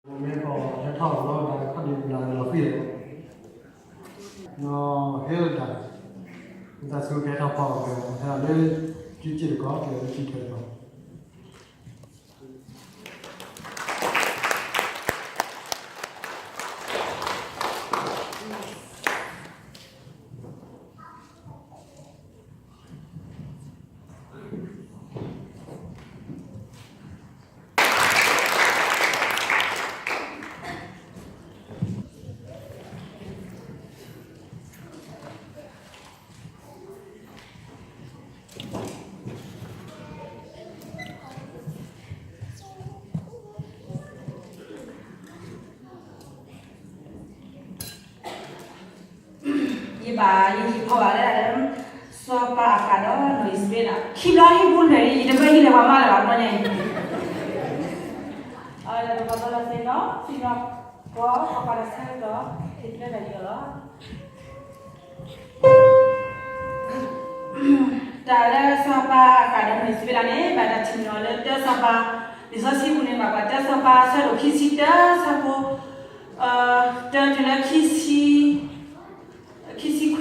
မ့ၢ်ကီးဟဲထီၣ်လီၤဒီးခီၣ်ဒံးဘျးလီၤသ့ၣ်လီၤ, နီၢ်ဟဲလၢတၢ်, မ့ၢ်တၢ်ဆိကဲထီၣ်ဖီအီၤကဲ ဟဲလၢ ကၠံကၠံတကီၢ် ကဲလၢကၠံထဲတကီၢ်. ယဘၣ်ယဟံၣ်ဖီဘၣ်လၢ စီၤပၤအဃးဒီးနီၢ်အံၣ်စဘ့လး ခံဘျီဟံၣ်ပူၤန့ၣ် ယတဘၣ်ဟံၣ်လၢၤပှၤမါလၢၤဘၣ် ဘျီညါအံၤ, ဒီးပကဘၣ်လီၤသ့ၣ်နီၤ သ့ၣ်နီၤ ပှၤ ပှၤဒီးဆၢကတီၢ် ဟ့ၣ်ကျဲတၢ်ယီၤလီၤ. တၢ်လၢစီၤပၤအဃးဒီးနီၢ်အံၣ်စဘ့လးန့ၣ် ဘၣ်တၢ်ထံၣ်န့ၢ်အီၤလၢတၢစီၤပၤ, လံာ်စီဆှံပူၤန့ၣ် ဘၣ်ပှၤတၢစီၤပၤ အဆၢဒိၣ်ခံဆံတၢ ဆၢဖိ တၢတုၤလၢ ခံဆံခွံ, ခံဆံဃိး ခံဆံ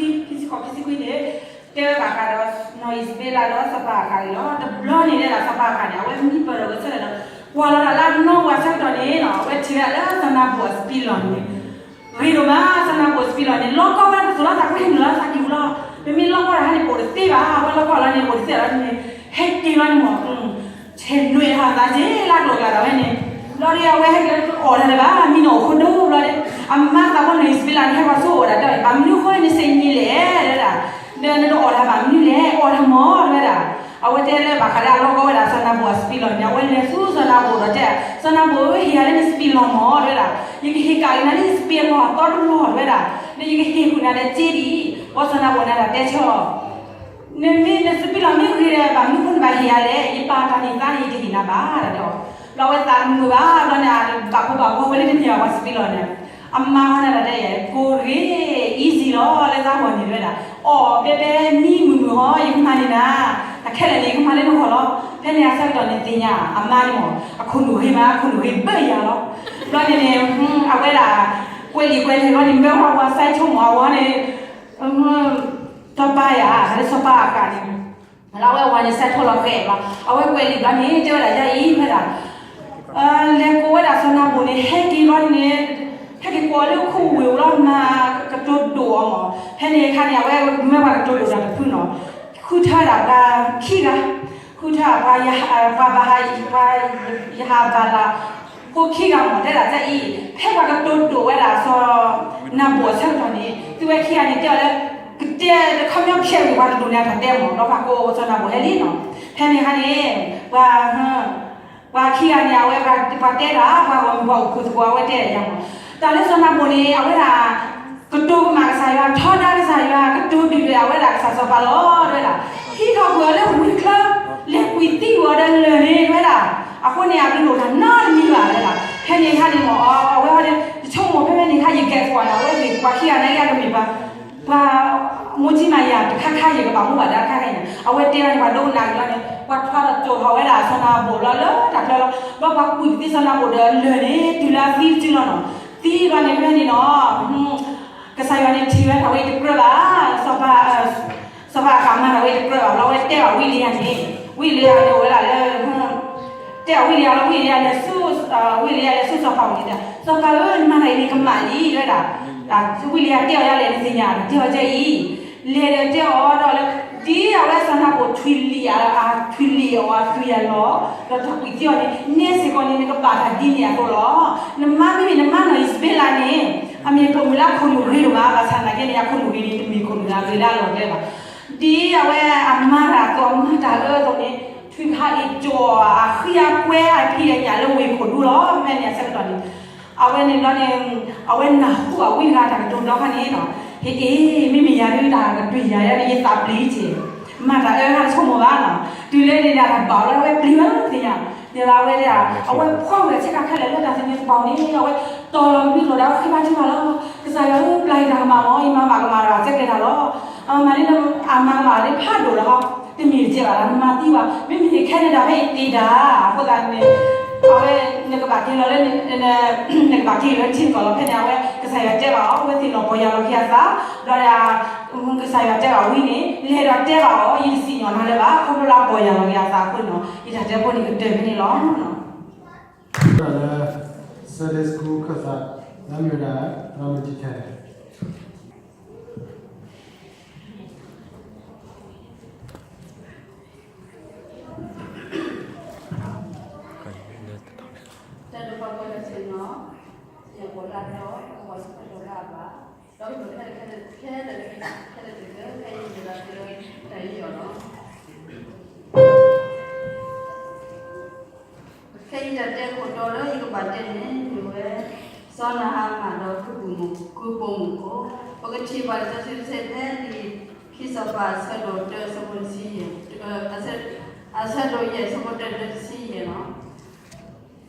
ခွံန့ၣ် တဲဝဲဘၣ်ဃးဒီး နီၢ်အံၣ်စဘ့လးဒီးစီၤပၤအဃးအံၤလီၤ. တဘျီန့ၣ်လၢစီၤပၤအဃးန့ၣ် အဝဲမံပၢၢ်ဒီးဝဲဆၢထၢၣ်ဒီး ကွၢ်လီၤတၢ်လၢအနီၢ်ပှၤဆၢကတီၢ်န့ၣ်နီၤ အဝဲထံၣ်ဝဲဒၣ်လၢစီၤနၤဘူၣ်အစပံးလီၢ်န့ၣ် ဂ့ၤဒိၣ်မး စီၤနၤဘူၣ်အစပံးလီၢ်န့ၣ် လီၢ်ကီၢ်ဝဲတသိးလီၤ သးကွဲဟဲနုာ်လီၤသးကံၢ်ပူၤလီၤ. ပမ့ၢ်လီၢ်ကီၢ်တဟါန့ၣ် ပအိၣ်တသ့ဘၣ် အဝဲလီၢ်ကီၢ်လီၤန့ၣ် အိၣ်တသ့လီၤန့ၣ် ဟဲက့ၤလီၤန့ၣ်မ့ၢ် ဆဲးနွဲၣ်ဟးသးက့ၤလၢကျိၤကျါဒီးဝဲန့ၣ် ဘျီဒီးအဝဲဟဲက့ၤလၢအီၣ်တၢ်လၢၤဘၣ် မံနီၤအိၣ်ခိၣ်ဒိဘျီဒီး အမါသးပှၢ်နီၢ်အံၣ်စဘ့လးန့ၣ် ဟဲပှၤဆိကမိၣ်ဝဲဒၣ်တဲအီၤ ဘၣ်မနုၤဃိန့ၣ်စ့ၢ်ကီးလဲၣ် တဲဝဲဒၣ် ဒီးနတအီၣ်တၢ်ဘၣ်မနုၤလဲၣ် အီၣ်တၢ်မီၤ တဲဝဲဒၣ်. အဝဲတဲလၢဘၣ်ဃးလၢအလီၢ်ကီၢ်ဝဲဒၣ်စီၤနၤဘူၣ်အစပံးလီၢ်န့ၣ် အဝဲလဲၤဆူစီၤနၤဘူၣ်ဒီးတဲ စီၤနၤဘူၣ်ဧၢ ဟ့ၣ်ယၤလၢနစပံးလီၢ်မီၤ တဲဝဲဒၣ်. ယကဟ့ၣ်ကၣ်က့ၤနၤလၢနစပံးအလီၢ်အသီတလီၢ် တဲဝဲဒၣ်. ဒီးယကဟ့ၣ်ကွံာ်နၤဒီးစ့ဒံး ဘီစီၤနၤဘူၣ်န့ၣ်တၢ်တဲဆၢအီၤ နမ့ၢ်နစပံးလီၢ်မ့ၢ်ဂ့ၤဒီး ဘၣ်မနုၤဃိနဘၣ်ဟ့ၣ်ယၤလဲၣ် ယပာ်တၢ်န့ၢ်သါန့ၣ် ယတဟ့ၣ်နၤဘၣ် တဲအီၤ. ဘျီအဝဲသးတမုာ်ဘၣ် ဘျီန့ၣ် ဘၣ်ကိၢ်ဘၣ်ဂီၤဝဲလၢတန့ၢ်ဘၣ်ပှၤစပံးလီၢ်န့ၣ် အမါဝဲန့ၣ်တၢ်တဲယဲ ကိၢ်ဂ့ၤ easy လီၤ လၢသးဂီၢ်န့ၣ် တဲဝဲဒၣ်. အီၣ်ဘဲဘဲမံမုာ်မုာ်ဟီ ယကမၤန့ၢ်နၤ တၢ်ခဲလၢာ်န့ၣ် ယကမၤလၢနဂီၢ်လီၤ. ဖဲန့ၣ်အဆၢကတီၢ်န့ၣ်သ့ၣ်ညါ အမါန့ၣ်မ့ၢ် အခိၣ်နူာ်ဂ့ၤမး အခိၣ်နူာ်ဂ့ၤဘၢယၤလီၤ. ဘျီန့ၣ်န့ၣ် အဝဲဒၣ် ကွဲးလံာ်ကွဲးလဲၢ်ဘျီန့ၣ် မၢဝဲဝၤစဲးဆိကမိၣ်အဝၤန့ၣ် စီၤပၤယၤ လၢစီၤပၤအဃးန့ၣ် လၢအဝဲဝၤန့ၣ်စဲးထီၣ်လီၤဃဲးဘျီ အဝဲကွဲးလံာ်ဘျီန့ၣ် တဲဝဲဒၣ်ယၤအံၤ ဖဲဒၣ် လဲၤကိးဝဲဒၣ်စီၤနၤဘူၣ်န့ၣ် ဟဲက့ၤဘျီန့ၣ် ဟဲက့ၤကိးလၢခိၣ်ဝ့ၢ်အိၣ်လီၤ မၤကတိၤဒိၣ်အီၤမး ဖဲန့ၣ်အခါန့ၣ် အဝဲမၢပှၤကတိၤဒိၣ်တၢ်တဖုနီၤ ဃုထၢဒၣ်ပှၤခံဂၤ ဃုထၢပှၤ ပှၤဘၣ်ဟး ပှၤ ယဟးဘၣ်တၢ် ဖိခံဂၤမး တဲဒၣ်တၢ်အံၤ ဖဲပှၤကတိၤဒိၣ်ဝဲဒၣ်စီၤနၤဘူၣ်အဆၢကတီၢ်န့ၣ် သုဝဲခံဂၤန့ၣ်တဲအီၤလၢ ကတဲတခီပညီဖျဲးဝံၤပှၤတဒိၣ်န့ၣ် အတၢ်တဲမး ဒီးပှၤကိးစီၤနၤဘူၣ်ဟဲလံနီၤ ဖဲန့ၣ်အခါန့ၣ် ပှၤ ပှၤခံဂၤန့ၣ် အဝဲပှၤတဲတၢ် ပှၤဂီၢ်မုၢ်ပှၤအိၣ်ဖှိၣ်သကိး အဝဲတဲဒၣ်ယၤမး တၢ်လၢစီၤနၤဘူၣ်န့ၣ် အဝဲဒၣ် ကတိၤကမၣ်ကစၢ်ယွၤ ထီဒါကစၢ်ယွၤ ကတိၤဒုၣ်ဒွဲၣ်အဝဲဒၣ်ကစၢ်စီၤပၤလီၤ တဲဝဲဒၣ် ဟံးထီၣ်ကွံာ်အီၤလၢဝံၤချၢ လဲၤကွံာ်သံကွံာ်အီၤဒီးလၢၢ်န့ၣ် တဲဝဲဒၣ် အဃိန့ၣ် အဘျုးတအိၣ်တၢ်နီတမံၤဘၣ် တဲဝဲဒၣ် ဖဲန့ၣ်အခါန့ၣ်မး အဝဲဟီဒီး ယဆိကမိၣ်ဖဲဖဲန့ၣ်အခါ ယကဲးကွၢ်န့ၣ် အဝဲသ့ၣ်ပှၤခံဂၤန့ၣ် အကမ့ၢ်ပှၤ ပှၤ မိၢ်ကၠံမၤယၤတခါခါ ယကဘၣ်မူဘၣ်ဒါတခါခါန့ၣ် အဝဲတဲလီၤန့ၣ် ပှၤဒိကနၣ်က့ၤလီၤန့ၣ် ပှၤထွါထီၣ်ကၠိၣ်ထီၣ်ဝဲဒၣ်စီၤနၤဘူၣ်လီၤလၢတၢ်ချၢလီၤ ဘျီပှၤကွံာ်ကသံစီၤနၤဘူၣ်ဒီးလၢၢ်န့ၣ် တုၤလၢအသံတစုလီၤနီၤ သံလီၤန့ၣ် ဖဲန့ၣ်နီၤ ကစၢ်ယွၤန့ၣ်ထံၣ်ဝဲဒၣ်ဝဲတကြၢးဘၣ် စီၤပၤ စီၤပၤအဃးမၤတၢ်ဝဲတကြၢးဘၣ် ဘျီဝဲတဲဘၣ်ဝံလံယၤန့ၣ် ဝံလံယၤန့ၣ်အိၣ်ဝဲဒၣ်လၢ တဲဘၣ်ဝံလံယၤလီၤ ဝံလံယၤလဲၤဆူ ဝံလံယၤလဲၤဆူစီၤပၤအအိၣ်န့ၣ်တဲ စီၤပၤဧၢ နမၤတၢ်အံၤန့ၣ်ကမၣ်လံ တဲဝဲဒၣ် ဝံလံယၤတဲအီၤယၤလဲၣ် နသ့ၣ်ညါ တဲအီၤကဲအံၤ လဲၤဒီးတဲအီၤဒီးလၢ ဒ်အဝဲစီၤနၤဘူၣ်ထွံၣ်လံာ်အထွံၣ်လံာ်အီၤအသွံၣ်အလီၢ် ဒီးတၢ်ကွံာ်သံအီၤန့ၣ် နဲစ့ၢ်ကီးန့ၣ် နကဘၣ်တၢ်ဒ်န့ၣ်အသိးလီၤ. နမါမ့မ့ၢ်နမါနီၢ်အံၣ်စဘ့လးန့ၣ် အမ့ၢ်ပိာ်မုၣ်လၢအခိၣ်နူာ်ဂ့ၤဒိၣ်မး ဘၣ်ဆၣ်သနာ်က့န့ၣ် အခိၣ်နူာ်ဂ့ၤန့ၣ် တမ့ၢ်ခိၣ်နူာ်လၢအဂ့ၤလၢအလီၢ်ကျဲဘၣ် ဒ်အဝဲအမၤတၢ်အသိး အမၤတၢ်အၢအသိးန့ၣ် ထွံၣ်ဖးအ့ၣ်ကၠီၣ် အဃံအကွဲအဖံးအညၣ်လၢဝ့ၢ်ခိၣ်ဒူလီၤ. ဖဲန့ၣ်အဆၢကတီၢ်န့ၣ် အဝဲန့ၣ်ဘျီန့ၣ် အဝဲနၢ်ဟူအဝံတဂၤတၢ်ကတိၤဘျီခါန့ၣ်နီၤ ဟ့ၣ်အ့ၣ် မ့မ့ၢ်ယၤဒုးတၢ်ကတွံၢ်ယၤယၤန့ၣ် ယသးပျံၤက့ၤ မၤတၢ်အၢဟးတဆိကမိၣ်ဘၣ်နီၤ တုၤလၢန့ၣ်ဒၣ်တၢ်ဘၣ်အီၤလၢအဝဲပျံၤဘၣ်သ့ၣ်ညါ န့ၣ်လၢအဝဲဒၣ် အဝဲဖှီၣ်ဝဲဆ့ကၤခဲလၢာ်လၢတၢ်သန့ၤကပၤန့ၣ် အဝဲတီၤလီၤမံလိာ်ဒီးအဝဲဃ့ဘါထုကဖၣ်လီၤ ကစၢ်ယွၤဧၢ ပျၢ်ယတၢ်ကမၣ်မး ယမၤဘၣ်ကမၣ်တဘၣ်စဲကဲၤတၢ်လီၤ အမၤန့ၣ် အမၤကမၣ်လီၤန့ၣ်ဖးဒိၣ်လီၤ တမ့ၢ်တကဲဘၣ်လီၤ နမၤသံဘၣ် မ့မ့ၢ်ခဲန့ၣ်တၢ်ဖဲအံၤတ့ၢ်တၢ် အဃိသတးန့ၣ် အဝဲ နကဘၣ်က့ၤလီၤလၢ နကဘၣ်က့ၤလၢထံကီၢ်လီၤ. ဖဲန့ၣ် အဝဲကစၢ်ယွၤတဲဘၣ်အီၤ, အဝဲသ့ၣ်နီၣ်ပီၢ်ယၢ်လီၤက့ၤအသး, ဒီး ကစၢ်ယွၤတဲဘၣ်ဝံၤန့ၣ် လဲၤဒီးတဲဘၣ်အီၤ, ယတစံၣ်ညီၣ်နၤလၢၤဘၣ်, ခီဖျိလၢအပီၢ်ယၢ်လီၤက့ၤအသးအဃိန့ၣ်လီၤ. ယတၢ်တဲဖိန့ၣ်ကတၢၢ်ဖဲန့ၣ်လီၤ. လၢ Sunday School ခၢၣ်သး လၢမ့ၢ်ဝဲဒၣ် Drama Teacher တၢ်ဒိးပှၤကွဲးလၢဆ့ၣ်နီၤ, ယပီၢ်လၢ်ဒီး အဝဲဆၢထၢၣ်ဒိးလၢအဘၣ်, ဒီးခဲလၢာ်ခဲလၢာ် ခဲလၢာ်တကဲ ခဲအံၤယလီၤလၢ တၢ်အံၤအီၤလီၤ. ခဲအံၤတၢ်တဲခိၣ်တီလၢယကဘၣ်တဲန့ၣ် မ့ၢ်ဝဲ စီၤနၤဟမၣ်ဒီး ကုၢ်ပိာ်မုၣ်ဖိ, ပကထံၣ်ဘၣ်လံာ်စီဆှံတဆၢဖဲလံာ်ခံစီၤပၤအဆၢဒိၣ်တၢ အဆၢဖိတဆံယဲၢ်, အဆၢဒိၣ်ယဲၢ် အဆၢဖိတၢ တဆံယဲၢ်လီၤ.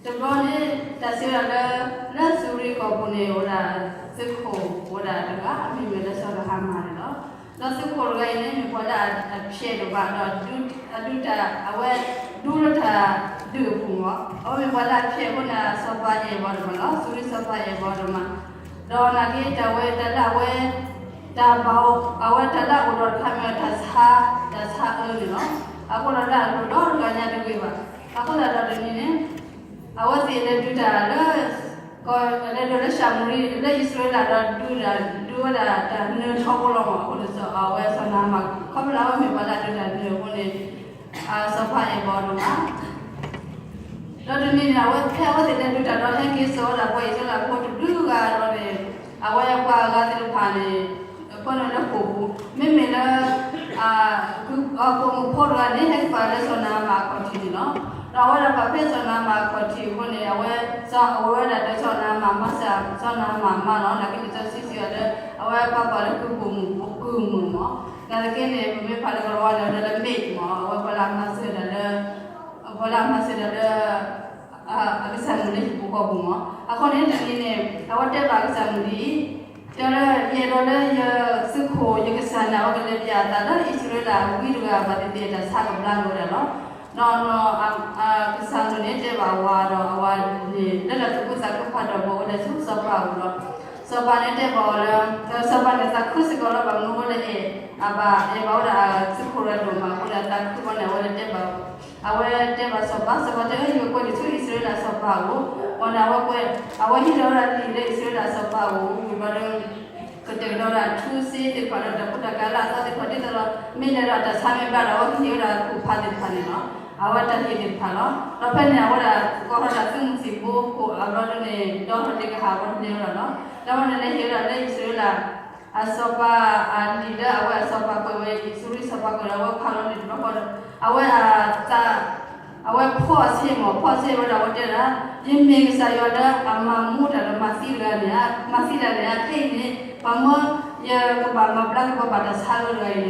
တဘျီန့ၣ် တၢ်စံးဝဲဒၣ်လၢ လၢစူၤရံကီၢ်ပူၤန့ၣ် အိၣ်ဝဲဒၣ်သုးခိၣ်အိၣ်ဝဲဒၣ်တဂၤ အမံၤမ့ၢ်လၢစီၤနၤဟမၣ်န့ၣ်လီၤ. ဒီးသုးခိၣ်တဂၤအံၤန့ၣ် မ့ၢ်ပှၤလၢအဖျဲးဒိၣ်မးဒီး အဒုးတၢ် အဝဲဒူလၢတၢ်ဒုးအပူၤမး, အဝဲမ့ၢ်ပှၤလၢအဖျဲးအဃိန့ၣ် စီၤပၤအဲၣ်ဘၣ်ဒိၣ်မးလီၤ. စူၤရံစီၤပၤအဲၣ်ဘၣ်ဒိၣ်မး, ဒီးနာ်က့ တၢ်ဝဲတၢ်လၢအဝဲ တၢ်ဘၣ်အီၤ အဝဲတၢ်လၢအအိၣ်ဒီးတခါမ့ၢ်တၢ်ဆါ တၢ်ဆါအၢန့ၣ်လီၤ. အဃိဒီးလၢအလိၣ်ဒီတဂၤညါတဂ့ၤဘၣ်. အဃိသတးဒီးတနံၤန့ၣ် အဝဲသ့ၣ်လဲၤဒုးတၢ်လၢ ကလဲၤဒုးလၢၡၤမရံ လၢအံၣ်စရ့လးဒီးဒုးတၢ် ဒုးဝဲဒၣ်တၢ်နၢၤထီဘိလီၤမး. အဃိန့ၣ် အဝဲစီၤနၤမၢ် ခီဖျိလၢအဝဲမ့ၢ်ပှၤလၢအဒုးတၢ်နၢၤအဃိန့ၣ် စီၤပၤအဲၣ်ဘၣ်အီၤဒိၣ်မး ဒီးတနံၤန့ၣ် အဝဲဖဲအဝဲသ့ၣ်လဲၤဒုးတၢ်ဒီး ဟဲက့ၤစိာ်ဝဲဒၣ်ပှၤအံၣ်စရ့လးဖိတဒုဂၤဒီးန့ၣ် အဝဲပှၤအဂၤသ့ၣ်တဖၣ်န့ၣ် အဃိန့ၣ်လၢဃိာ်ပူၤ မ့မ့ၢ်လၢ ပိာ်မုၣ်ဖိတဂၤန့ၣ် ဟဲက့ၤပာ်လၢစီၤနၤမၢ်အခီၣ်ထံးန့ၣ်လီၤ. ဒီးအဝဲဒၣ်ပာ်ဖဲစီၤနၤမၢ်အခီၣ်ထံးအဃိန့ၣ် အဝဲ စီၤ အဝဲဒၣ်ဒီးစီၤနၤမၢ်မၤစၢၤ စီၤနၤမၢ်မါလီၤ. နာ်က့န့ၣ် စီၤစံစံအီၤဒီး အဝဲပာ်ပှၤလၢကုၢ်ပိာ်မုၣ် ကုၢ်မုၣ်မး. နာ်သက့န့ၣ် ပမ့ၢ်ဖးလၢကလီၤဝါန့ၣ် အဝဲဒၣ်လၢ maid မး အဝဲပှၤလၢအမၤစၢၤဒၣ်လၢ ပှၤလၢအမၤစၢၤဒၣ်လၢ အကစၢ်မုၣ်လၢဟံၣ်ပူၤဃီပူၤမး. အဃိန့ၣ် တနံၤန့ၣ် အဝဲတဲဘၣ်အကစၢ်မုၣ်ဒ်အံၤ, တဲလၢ ယအဲၣ်ဒိးလၢယသုးခိၣ်ယကစၢ်န့ၣ် အဝဲကလဲၤပျးအသးလၢအံၣ်စရ့လးဝံတဂၤဘၣ်သ့ၣ်သ့ၣ် တၢ်ဆါကဘျါက့ၤဝဲဒၣ်လီၤ. ဒီး ကစၢ်မုၣ်န့ၣ်တဲဘၣ်ဝၤဒီး အဝၤန့ၣ် လၢတၢ်သူၣ်ခုသးခုဖးဒိၣ်ဘၣ်ဝဲဒၣ်ဆူစီၤပၤအအိၣ်လီၤ. စီၤပၤန့ၣ်တဲဘၣ်အီၤလၢ စီၤပၤန့ၣ်သးခုစ့ၢ်ကီးလီၤ ဘၣ်မနုၤအဃိလၢအဲၣ် အဘၣ်အဲၣ်ဘၣ်ဝဲဒၣ်သုးခိၣ်တဂၤဒိၣ်မးအဃိန့ၣ် အသးခုဘၣ်န့ၣ် အဝဲလဲၤတဲဘၣ် အဝဲတဲဘၣ်စီၤပၤ, စီၤပၤတဲ ယကကွဲးနုာ်ဆူအံၣ်စရ့လးစီၤပၤအအိၣ်, ဘၣ်န့ၣ် အဝဲကွဲး အဝဲဟ့ၣ်လီၤဝဲဒၣ်လံာ်လၢအံၣ်စရ့လးစီၤပၤအအိၣ်ဝံၤဘျီဒီး ကတဲာ်ကတီၤဝဲဒၣ်ထူစ့သ့ၣ်တဖၣ်ဒီးတၢ်ဖိတၢ်ကါလၢအသီသ့ၣ်တဖၣ်ဒ်သိးဒီး မ့ၢ်လဲၤဒီးတၢ်ဆါမ့ၢ်ဘျါဒီး အဝဲကဟ့ၣ်ဝဲဒၣ်အကူၣ်ဖးသ့ၣ်တဖၣ်န့ၣ်လီၤ. အဝဲတၢ်ဟ့ၣ်သ့ၣ်တဖၣ်လီၤ. ဒီးဖဲန့ၣ် အဝဲဒၣ်ကီၢ်ဟီၣ်တၢ်သုးမုၢ်သံၣ်ဘိခိၣ်အဘျီဒ်န့ၣ် ဒီးဟီၣ်ဒ့ကဟၣ်ဝဲလဲၤဝဲဒၣ်လီၤ. ဒီးဝဲန့ၣ်လဲၤဟ့ၣ်ဝဲဒၣ်လၢအံၣ်စရ့လး အစီၤပၤအလံာ်လၢအဝဲအစီၤပၤကွဲးဝဲ စူၤရံစီၤပၤကွဲးဒီး အဝဲဖးလီၤန့ၣ်တဘျီဃီဒီး အဝဲအသး အဝဲဖီၣ်အဆ့မး ဖီၣ်ဆ့ဝဲဒၣ် အဝဲတဲဒၣ် ယမ့ၢ်ကစၢ်ယွၤလၢအမၤမူတၢ်ဒီးမၤသံတဂၤန့ၣ်ဧါ, မၤသံတၢ်န့ၣ်ဧါ, ခဲအံၤန့ၣ် ပှၤမၢယကဘၣ်မၤဘျါက့ၤပှၤဘၣ်တၢ်ဆါအၢ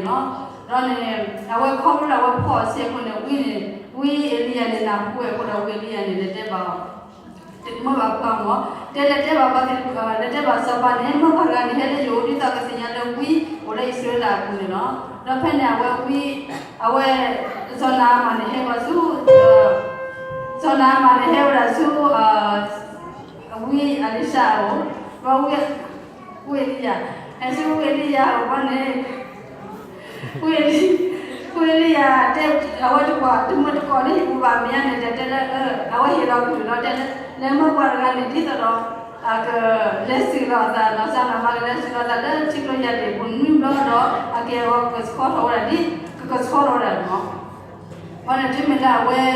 တဂၤအံၤန့ၣ်လီၤ. ဒီးန့ၣ် အဝဲခီဖျိလၢအဝဲဖီၣ်အဆ့အဃိန့ၣ် ဝံန့ၣ် ဝံအ့လံယၤန့ၣ် နၢ်ဟူဝဲအဃိဒီး ဝံအ့လံယၤန့ၣ် လဲၤတဲဘၣ် မၢဘၣ်ပှၤမး, တဲလဲၤတဲဘၣ်ပှၤသ့ၣ်တဖၣ် လဲၤတဲဘၣ်စီၤပၤန့ၣ် မၢပှၤတဂၤန့ၣ် ဟဲလၢယအိၣ်ဒ်သိးကသ့ၣ်ညါလၢဝံအိၣ်လၢအံၣ်စရ့လးအပူၤန့ၣ်လီၤ. ဒီးဖဲန့ၣ် အဝဲဝံ အဝဲ စီၤနၤအမၣ်န့ၣ်ဟဲဝဲဆူ စီၤနၤအမၣ်န့ၣ်ဟဲဝဲဒၣ်ဆူ ဝံအလံၤၡါအအိၣ်, ဒီးဝံ ဝံအ့လံယၤ ဟဲဆူဝံအ့လံယၤအအိၣ်ဘၣ်န့ၣ် ဝံအ့လံ ဝံအ့လံယၤတဲ အဝဲတကွၢ် တမုာ်တကိးလၢဟံၣ်ပူၤဘၣ်မ့ၢ်ဧါန့ၣ် တဲတဲလၢ အဝဲဟ့ၣ်လီၤကွံာ်လီၤ တဲလၢ လဲၤမၢပှၤတဂၤန့ၣ် ဒ်သိးဒီး အကလဲၤစံၣ်လီၤအသး စီၤနၤအမၣ်ကလဲၤစံၣ်လီၤအသးလၢထံကျိယၤဒၣ်ပူၤနွံဘျီဒီး အကဲအဂီၤကဆှီထီၣ်ဝဲဒၣ်ဒ် ကကဆှီထီၣ်ဝဲဒၣ်န့ၣ်လီၤ. အဃိန့ၣ် တုၤမ့ၢ်လၢအဝဲ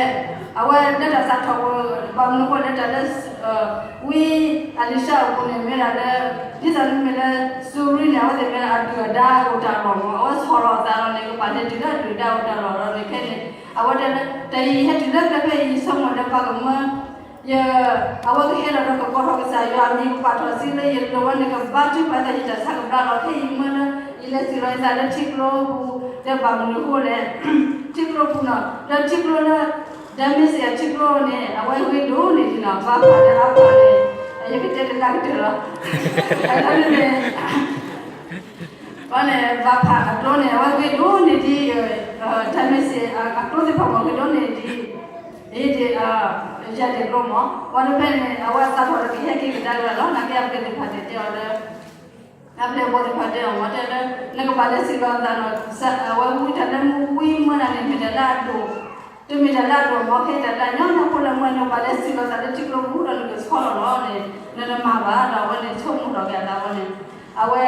အဝဲလၢတၢ်စးထီၣ်ပူၤ ဘၣ်မနုၤအဃိလဲၣ် တၢ်လၢ ဝံအလံၤၡါအပူၤန့ၣ် မ့ၢ်ဒၣ်လၢ ဒ်သိးမ့မ့ၢ်လၢ စူၤရံန့ၣ် အဝဲသ့ၣ်မ့ၢ်ဒၣ်အဒုၣ်အဒါအိၣ်တၢ်လီၢ်မး အဝဲဆီၣ်လီၤအသးလီၤန့ၣ် ကဘၣ်လဲၤတုၤလၢအဒုၣ်အဒါအိၣ်တၢ်လီၢ်လီၤန့ၣ် ခဲန့ၣ် အဝဲတဲလၢ တၢ်အံၤဟဲတုၤလၢကျဲဖဲအံၤ ယဆိကမိၣ်လၢပှၤကမၢ ယ အဝဲကဟဲလီၤဒီးကကိးထီၣ်ကစၢ်ယွၤအမံၤ ကပာ်ထီၣ်စ့လၢယလိၤဝဲန့ၣ် ကဘါထုကဖၣ်ယတၢ်ဆါကဘျါလီၤ ခဲအံၤမၢလၢ ယလဲၤစံၣ်လီၤယသးလၢထံကျိပူၤ ဒီးဘၣ်မနုၤအဃိလဲၣ် ထံကျိပူၤနီၤ ဒီးထံကျိလၢ ဒၤမ့းစ့းအထံကျိန့ၣ် အဝဲဂ့ၤဒိၣ်န့ၢ်ဒံးနီၤ ဘၣ်ဖးဒီးအါဖးန့ၣ် ယကတဲတလၢကတၢၢ်လီၤ အန့ၣ် ဘၣ်န့ၣ် ဘၣ်ဖးအကျိန့ၣ် အဝဲဂ့ၤဒိၣ်န့ၢ်ဒံး ဒၤမ့းစ့းအကျိသ့ၣ်တဖၣ်မ့ၢ်ဂ့ၤဒိၣ်န့ၢ်ဒံး အံၤဒံး ယဲၢ်ဒ့ကျိမး ပှၤတဖျၢၣ်န့ၣ် အဝဲအသးထီၣ်ဒီးကဟဲက့ၤကဒါက့ၤလီၤ. နာ်က့အပျဲၢ်သ့ၣ်တဖၣ်တဲအီၤလၢ အပျဲၢ်အဘီၣ်သ့ၣ်တဖၣ်တဲအီၤမး တဲလၢ နကဘၣ်လဲၤစံးလီၤအသးနီၤ အဝဲဝံတၢ်လၢမူဝံမၢနၤန့ၣ် မ့ၢ်တၢ်လၢအဒိၣ် တမ့ၢ်တၢ်လၢအဒိၣ်မး ခဲအံၤတၢ်လၢအညီညီဖိလၢမၢနၤ နကဘၣ်လဲၤစံးလီၤသးလၢထံကျိပူၤဒီးနကဆှီလီၤလီၤန့ၣ် နတမၤဘၣ်ဒီး အဝဲန့ၣ်ဆိကမိၣ်ထီၣ်က့ၤအသးဝဲန့ၣ် အဝဲ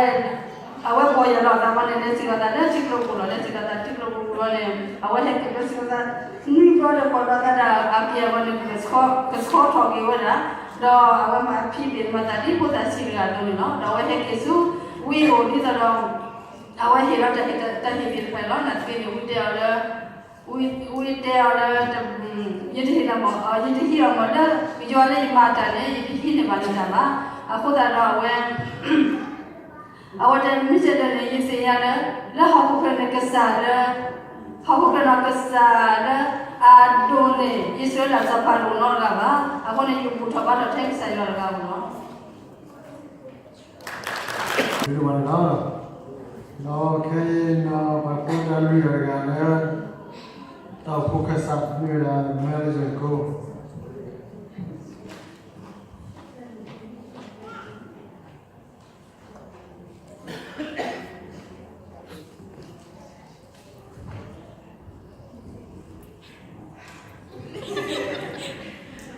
အဝဲဘီၣ်ယၢ်လီၤအသးဝဲန့ၣ် လဲၤစံးလီၤသးလၢထံကျိပူၤလီၤ. လဲၤစံးလီၤသးထံကျိပူၤလီၤန့ၣ် အဝဲဟဲက့ၤလၢစံးလီၤသး နွံဘျီဒီး ကိးလီၤသးတၢ်အက့ၢ်အဂီၢ်န့ၣ် ကဆှီထီၣ်က့ၤဝဲဒၣ် ဒီးအဝဲမၤဖံးဘ့ၣ်မၤသးဒ်ဖိသၣ်ဆံးတဂၤအသိးန့ၣ်လီၤ. ဒီးအဝဲဟဲက့ၤဆူ ဝံအိၣ်ဒ်သိးဒီး အဝဲဟ့ၣ်လီၤတၢ်ဟ့ၣ်တၢ်ဟ့ၣ်သ့ၣ်တဖၣ်လီၤ. နာ်သက့န့ၣ် ဝံတဲအီၤလၢ ဝံတဲအီၤလၢ ယတဟ့ၣ်လီၤမး ယတဟ့ၣ်အီၤမးလၢ ယွၤလၢယမၤတၢ်န့ၣ် ယတဟံးန့ၢ်ဘၣ်နတၢ်ဘၣ်. အဃိသတးဒီးအဝဲ အဝဲတဲမ့ၢ်စ့ၢ်ကီးန့ၣ် ယသ့ၣ်ညါလၢ လၢဟီၣ်ခိၣ်ချၢန့ၣ်ကစၢ်လၢ ဟီၣ်ခိၣ်ချၢန့ၣ်ကစၢ်လၢ အဒိၣ်န့ၣ် ယံးစရ့လးစီၤပၤတအိၣ်နီတဂၤဘၣ်. အဃိန့ၣ် ယဘူၣ်ထီၣ်ဘါထီၣ်ထဲကစၢ်ယွၤတဂၤဧိၤလီၤ. ဒီးခဲအံၤန့ၣ် ပှၤဖိတၢ်လွံၢ်ဂၤတဂၤလၢ တၢ်အိၣ်ဖှိၣ်ခၢၣ်စးမ့ၢ်ဝဲဒၣ် မၢလၢယၤကိ တၢ်ဒိၣ်ပလီၢ်ဆံမး ဆၢကတီၢ်လၢ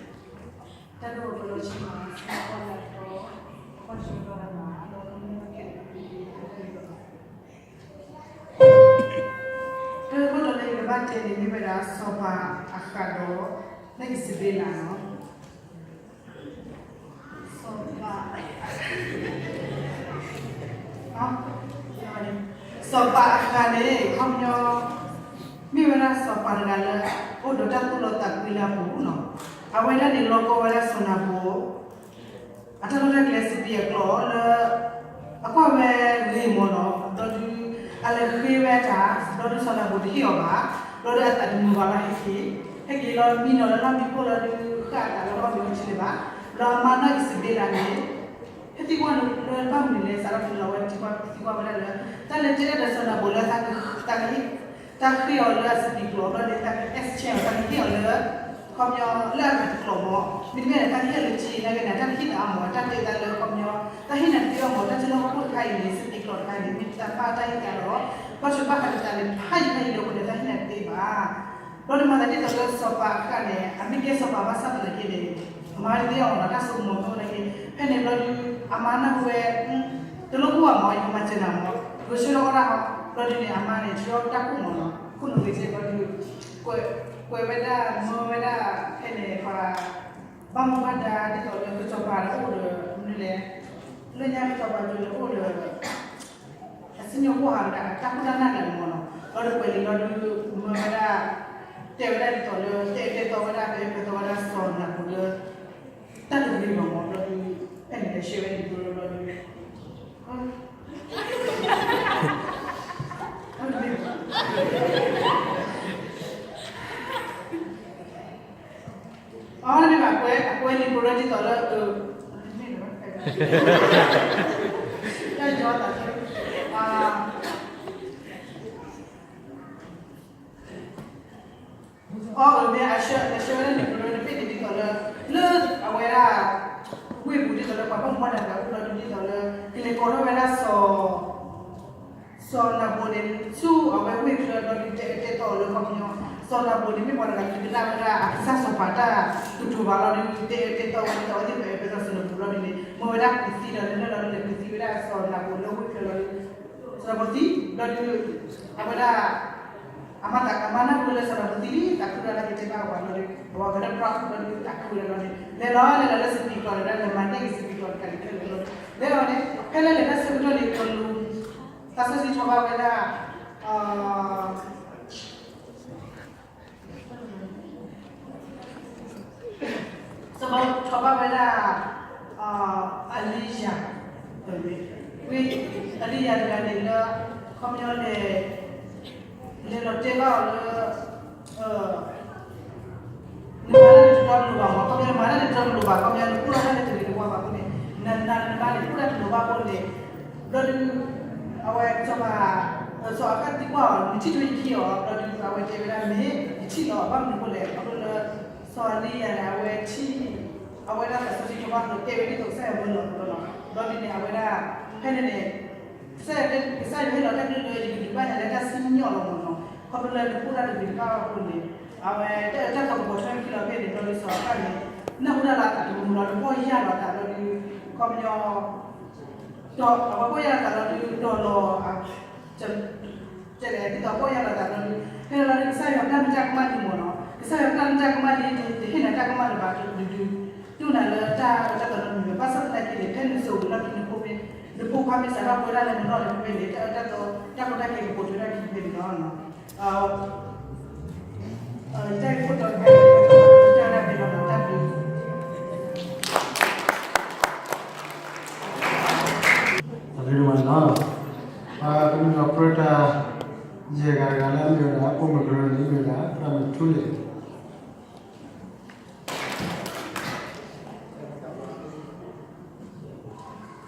အတီ ကီၢ်ဆၢကတီၢ်တမး ဒီးကမ့ၢ်ဝဲကဲ တၢ်ကတိၤလၢယကဘၣ်တဲန့ၣ် မ့ၢ်ဝဲဒၣ် စီၤပၤအဃးဒီး နီၢ်အံၣ်စဘ့လးလီၤ. စီၤပၤ စီၤပၤအဃးန့ၣ် ခီပညီ မ့ၢ်ဝဲဒၣ်စီၤပၤတဂၤလၢ အိၣ်ဒီးတၢ်သူၣ်လီသးကွံလၢအပူၤလီၤ. အဝဲဒၣ်န့ၣ် လီၤကီဝဲဒၣ်စီၤနၤဘိ အတၢ်လီၢ်တၢ်ကျဲစပံးအကျိာ်လၢ အကွၢ်ဝဲဂ့ၤမးလီၤ. ဘျီဒုး အလဲၤဃ့ဝဲတၢ် ဘျီဒုးစီၤနၤဘိတဟ့ၣ်အီၤဘၣ်. ဘျီဒုးအသးတမုာ်ဘၣ်လီၤ ဟဲက့ၤ ဟဲက့ၤလီၤမံနီၤလၢလီၢ်မံခိၣ်လီၤဒုး ဃၣ်အသးလၢလီၢ်မံခိၣ်ထံန့ၣ်ဘၣ်. ဘျီအမါနီၢ်အံၣ်စဘ့လးန့ၣ် ဟဲသံကွၢ်လၢဘၣ်မနုၤလဲၣ် စးထီၣ်ဖဲန့ၣ်လီၤ အဝဲသံကွၢ် သံကွၢ်ဝဲဒၣ်လၢ တၢ်လဲၤတဲဒၣ်ဒီးစီၤနၤဘိလၢ တၢ်ဃ့အီၤလၢအစပံးကျိာ် ဘျီန့ၣ် တၢ်က exchange အီၤ တၢ်ကဟ့ၣ်အီၤလၢ ခီပညီလၢအဂၤတကျိာ်မး မ့တမ့ၢ်န့ၣ် တၢ်ကဟ့ၣ်အီၤလၢက့ၤ နာ်က့န့ၣ် တၢ်တဟ့ၣ်လၢအါမး တၢ်တဲသးလၢခီပညီ တၢ်ဟ့ၣ်နၤတသ့ဘၣ်မး တၢ်ကလီၢ်ဟီၣ်ခိၣ်တခါအံၤန့ၣ် စပံးကျိာ်တခါအံၤန့ၣ် မ့ၢ်တၢ်ဘၣ်တၢ်ဟ့ၣ်သးဒီး ဘၣ်ဆၣ်ဘၣ်ဃးဒီးတၢ်န့ၣ် ဖးယံၤဖးယံၤလၢအဃိန့ၣ် တၢ်ဟ့ၣ်နၤတသ့ဘၣ်. ဘျီဒုးမၤသးဒ်သိးလၢစီၤပၤအဃးန့ၣ် အမ့ၢ်ကဲစီၤပၤဘၣ်ဆၣ်သနာ်က့န့ၣ် အမၤတသ့အီၤနီၤ တၢ်ဆိကမိၣ်မ့ၢ်ဝဲနာ်က့ ဖဲန့ၣ်ဘျီဒုး အမါနၢ်ဟူဝဲ တလိၣ်ခိၣ်ဘၣ်မး ယကမၤစၢၤနၤမး ယဆၢထၢၣ်အီၣ်ဒၣ်ဟီ ဘျီဒုးန့ၣ် အမါန့ၣ် ဆၢထၢၣ်တၢ်ခိၣ်မးနီၤ ခိၣ်နူာ်ဂ့ၤစ့ၢ်ဘျီဒုး ကွဲးဝဲဒၣ် မၢဝဲဒၣ် ဖဲန့ၣ် ပှၤ ဘၣ်မူဘၣ်ဒါဒ်သိးလၢကစီၤပၤဒီးအိၣ်ဒီး မနုၤလဲၣ် လၢညါကစီၤပၤကၠိန့ၣ်အိၣ်ဒီး အစံၣ်ညီၣ်ကွီၢ်ဟးဝဲဒၣ် အတၢ်ခိၣ်တၢ်နၢ်လၢမးနီၤ ဘျီဒုးကွဲးလံာ်ဘျီဒုး မၢဝဲဒၣ် တဲဝဲဒၣ်ဒ်သိးလၢ တဲတဲသီဝဲဒၣ် ပအဲၣ်ပသီဝဲဒၣ်စီၤနၤဘိလၢ တၢ်တဂ့ၤဘၣ်မး ဘျီဒုး ဖဲန့ၣ်လဲၤရှဲဝဲန့ၣ်ဘျီဒုး အီၤန့ၣ်ဘၣ်ကွဲး အကွဲးလံာ်ပရၢဒ်သိးလၢ တၢ်ယီတၢ် အီၤမ့ၢ်အဆၢ အဆၢလၢလံာ်ပရၢတဘ့ၣ်န့ၣ်ဒ်သိးလၢ လၢအဝဲဒၣ် ဝ့ၢ်ပူၤဒ်သိးလၢပှၤဘၣ်မူဘၣ်ဒါသးအိၣ်လီၤဒုး ဒ်သိးလၢ ကလဲၤကိးထီၣ်ဝဲဒၣ်စီၤ စီၤနၤဘိန့ၣ် ဆူအဝဲဝ့ၢ်ချၢဘျီဒုး တဲတဲသီအီၤလၢခီပညီ စီၤနၤဘိန့ၣ် မ့ၢ်ပှၤတဂၤလၢကနၣ်ဝဲဒၣ် အကစၢ်စီၤပၤတၢ်ကတိၤဘၣ်လီၤဒုး တဲတဲသီဝဲဒ်သိးဝဲသ့ၣ်ပဝဲပစီၤနၤဘိလီၤဒုးန့ၣ် မ့ၢ်ဝဲဒၣ်ကွံာ်သံဒီး လဲၤလီၤဒုးလဲၤကွံာ်သံဝဲဒၣ်စီၤနၤဘိလၢဝ့ၢ်ချၢလီၤဒုး စီၤနၤဘိသံ ဘျီဒုး အဝဲဒၣ် အမါတၢ် အမါနၢ်ဟူလၢစီၤနၤဘိသံလံ သးခုဒီးတၢ်ကတဲဘၣ်အဝၤဘျီဒုး အဝၤကဒၢပြးဘျီဒုး သးခုဝဲဒၣ်ဘျီဒုး လဲၤလီၤလဲၤလီၤလၢစပံးကျိာ်ဒီး လဲၤမၤန့ၢ်က့ၤစပံးကျိာ်တခါလံ ခဲလၢာ်ဘျီဒုး လဲၤလီၤန့ၣ် ဖဲလၢလဲၤတၢ်ဆၢကတီၢ်န့ၣ် ကလူး သးစီဆှံထီၣ်ဘၣ်ဝဲဒၣ် စီၤပၤထီၣ်ဘၣ်ဝဲဒၣ် အလံယၤ ဝံၤ အလံယၤတဂၤန့ၣ်လၢ ခီပညီလဲၤ လဲၤလီၤတဲဘၣ်အီၤလၢ နမၤတၢ်န့ၣ်တတီတလိၤဘၣ်မး ခီပညီနမၤတၢ်န့ၣ်တတီတလိၤဘၣ် ခီပညီနအိၣ်ဒီးတၢ်လၢတဂ့ၤတဝါဘၣ်အဃိန့ၣ် န န နမၤန့ၣ်အိၣ်ဒၣ်တလိၤဘၣ်အဃိန့ၣ် ဘျီဒုး အဝဲစီၤပၤ စီၤအဃၣ်သံကွၢ်အီၤ နထံၣ်တမ့ၢ်ယထံၣ်အီၤ ဘျီဒုး အဝဲတဲဝဲဒၣ်မ့ၢ် ယထံၣ်လီၤ ဘၣ်မနုၤအဃိလဲၣ် ခီဖျိလၢ စီၤအနနံယၤန့ၣ် အဝဲထံၣ် အဝဲဒၣ်သးစီဆှံထီၣ်ဘၣ်အသိး တဲဝဲဒ်သိးကစၢ်ယွၤမၢလီၤအသိးလီၤ. ဒီးဒ်န့ၣ် အဝဲဒၣ် ဖဲန့ၣ်န့ၣ် ကစၢ်ယွၤ ကစၢ်ယွၤဟ့ၣ်လီၤတၢ်ကလုၢ်လၢ ယကဒုးဘၣ်ညါလၢတၢ်စံၣ်ညီၣ်လီၤမၢ်နီၤ. ခီဖျိလၢနဖိသၣ်တဂ့ၤတဘၣ်အဃိန့ၣ် အဝဲတၢ်အၢတၢ်သီကပိာ်ထွဲခံလီၤဖဲန့ၣ် ဘျီဒ်စီၤအၤဘြၣ်န့ၣ် နၢ်ဟူတၢ်လီၤအသးတမုာ်လီၤ ဒီးပီၢ်ယၢ်လီၤအသး ဘျီဒ်ခီပညီ ဒီးအဝဲပီၢ်ယၢ်လီၤအသးလီၤဒုး ဒီးလီၤ ကလဲၤဒ်သိးပီၢ်ယၢ်လီၤအသးလီၤဒုး ဖဲလီၤဒုး ကစၢ်ယွၤပျၢ်မ့ၢ်တၢ်ကမၣ်လံမၢ်နီၤ. ကစၢ်ယွၤပျၢ်မ့ၢ်တၢ်ကမၣ်လံ တဟ့ၣ်နၤတၢ်ကမၣ်လၢၤဘၣ်ဒုးဒုး တူၢ်နၤလၢတၢ်အၢတၢ်သီနီတမံၤဘၣ်. ဘၣ်ဆၣ်သနာ်က့န့ၣ် ဖဲနစိၤဝံၤလီၢ်ခံ နဖိမ့ၢ် နဖိခွါမ့ၢ်စးထီၣ်ပၢတၢ်လၢနလီၢ်န့ၣ် ဖဲဖဲန့ၣ် တၢ်အၢတၢ်သီ တၢ်ကီတၢ်ခဲကပိာ်ထွဲဒၣ်ခံဖဲန့ၣ်လီၤ. တၢ်ဂ့ၢ်ခိၣ်တီတခါ တၢ်တၢ်ဖဲလီၤ တၢ်ဘျုး တၢ်ဘျုးဒိၣ်မးန့ၣ်လီၤ. ပကမ့ၢ်ဒီးပြၢတၢ် ယဲၢ်ဂၤတဂၤလၢအမ့ၢ်ဝဲဒၣ် ပိာ်မုၣ်ကရၢန့ၣ် မ့ၢ်ဝဲဒၣ် သရၣ်မုၣ်ထူလ့ၣ် တၢ်ဒိၣ်ပှၤပၢၤလီၢ်ဆ့ၣ်နီၤ,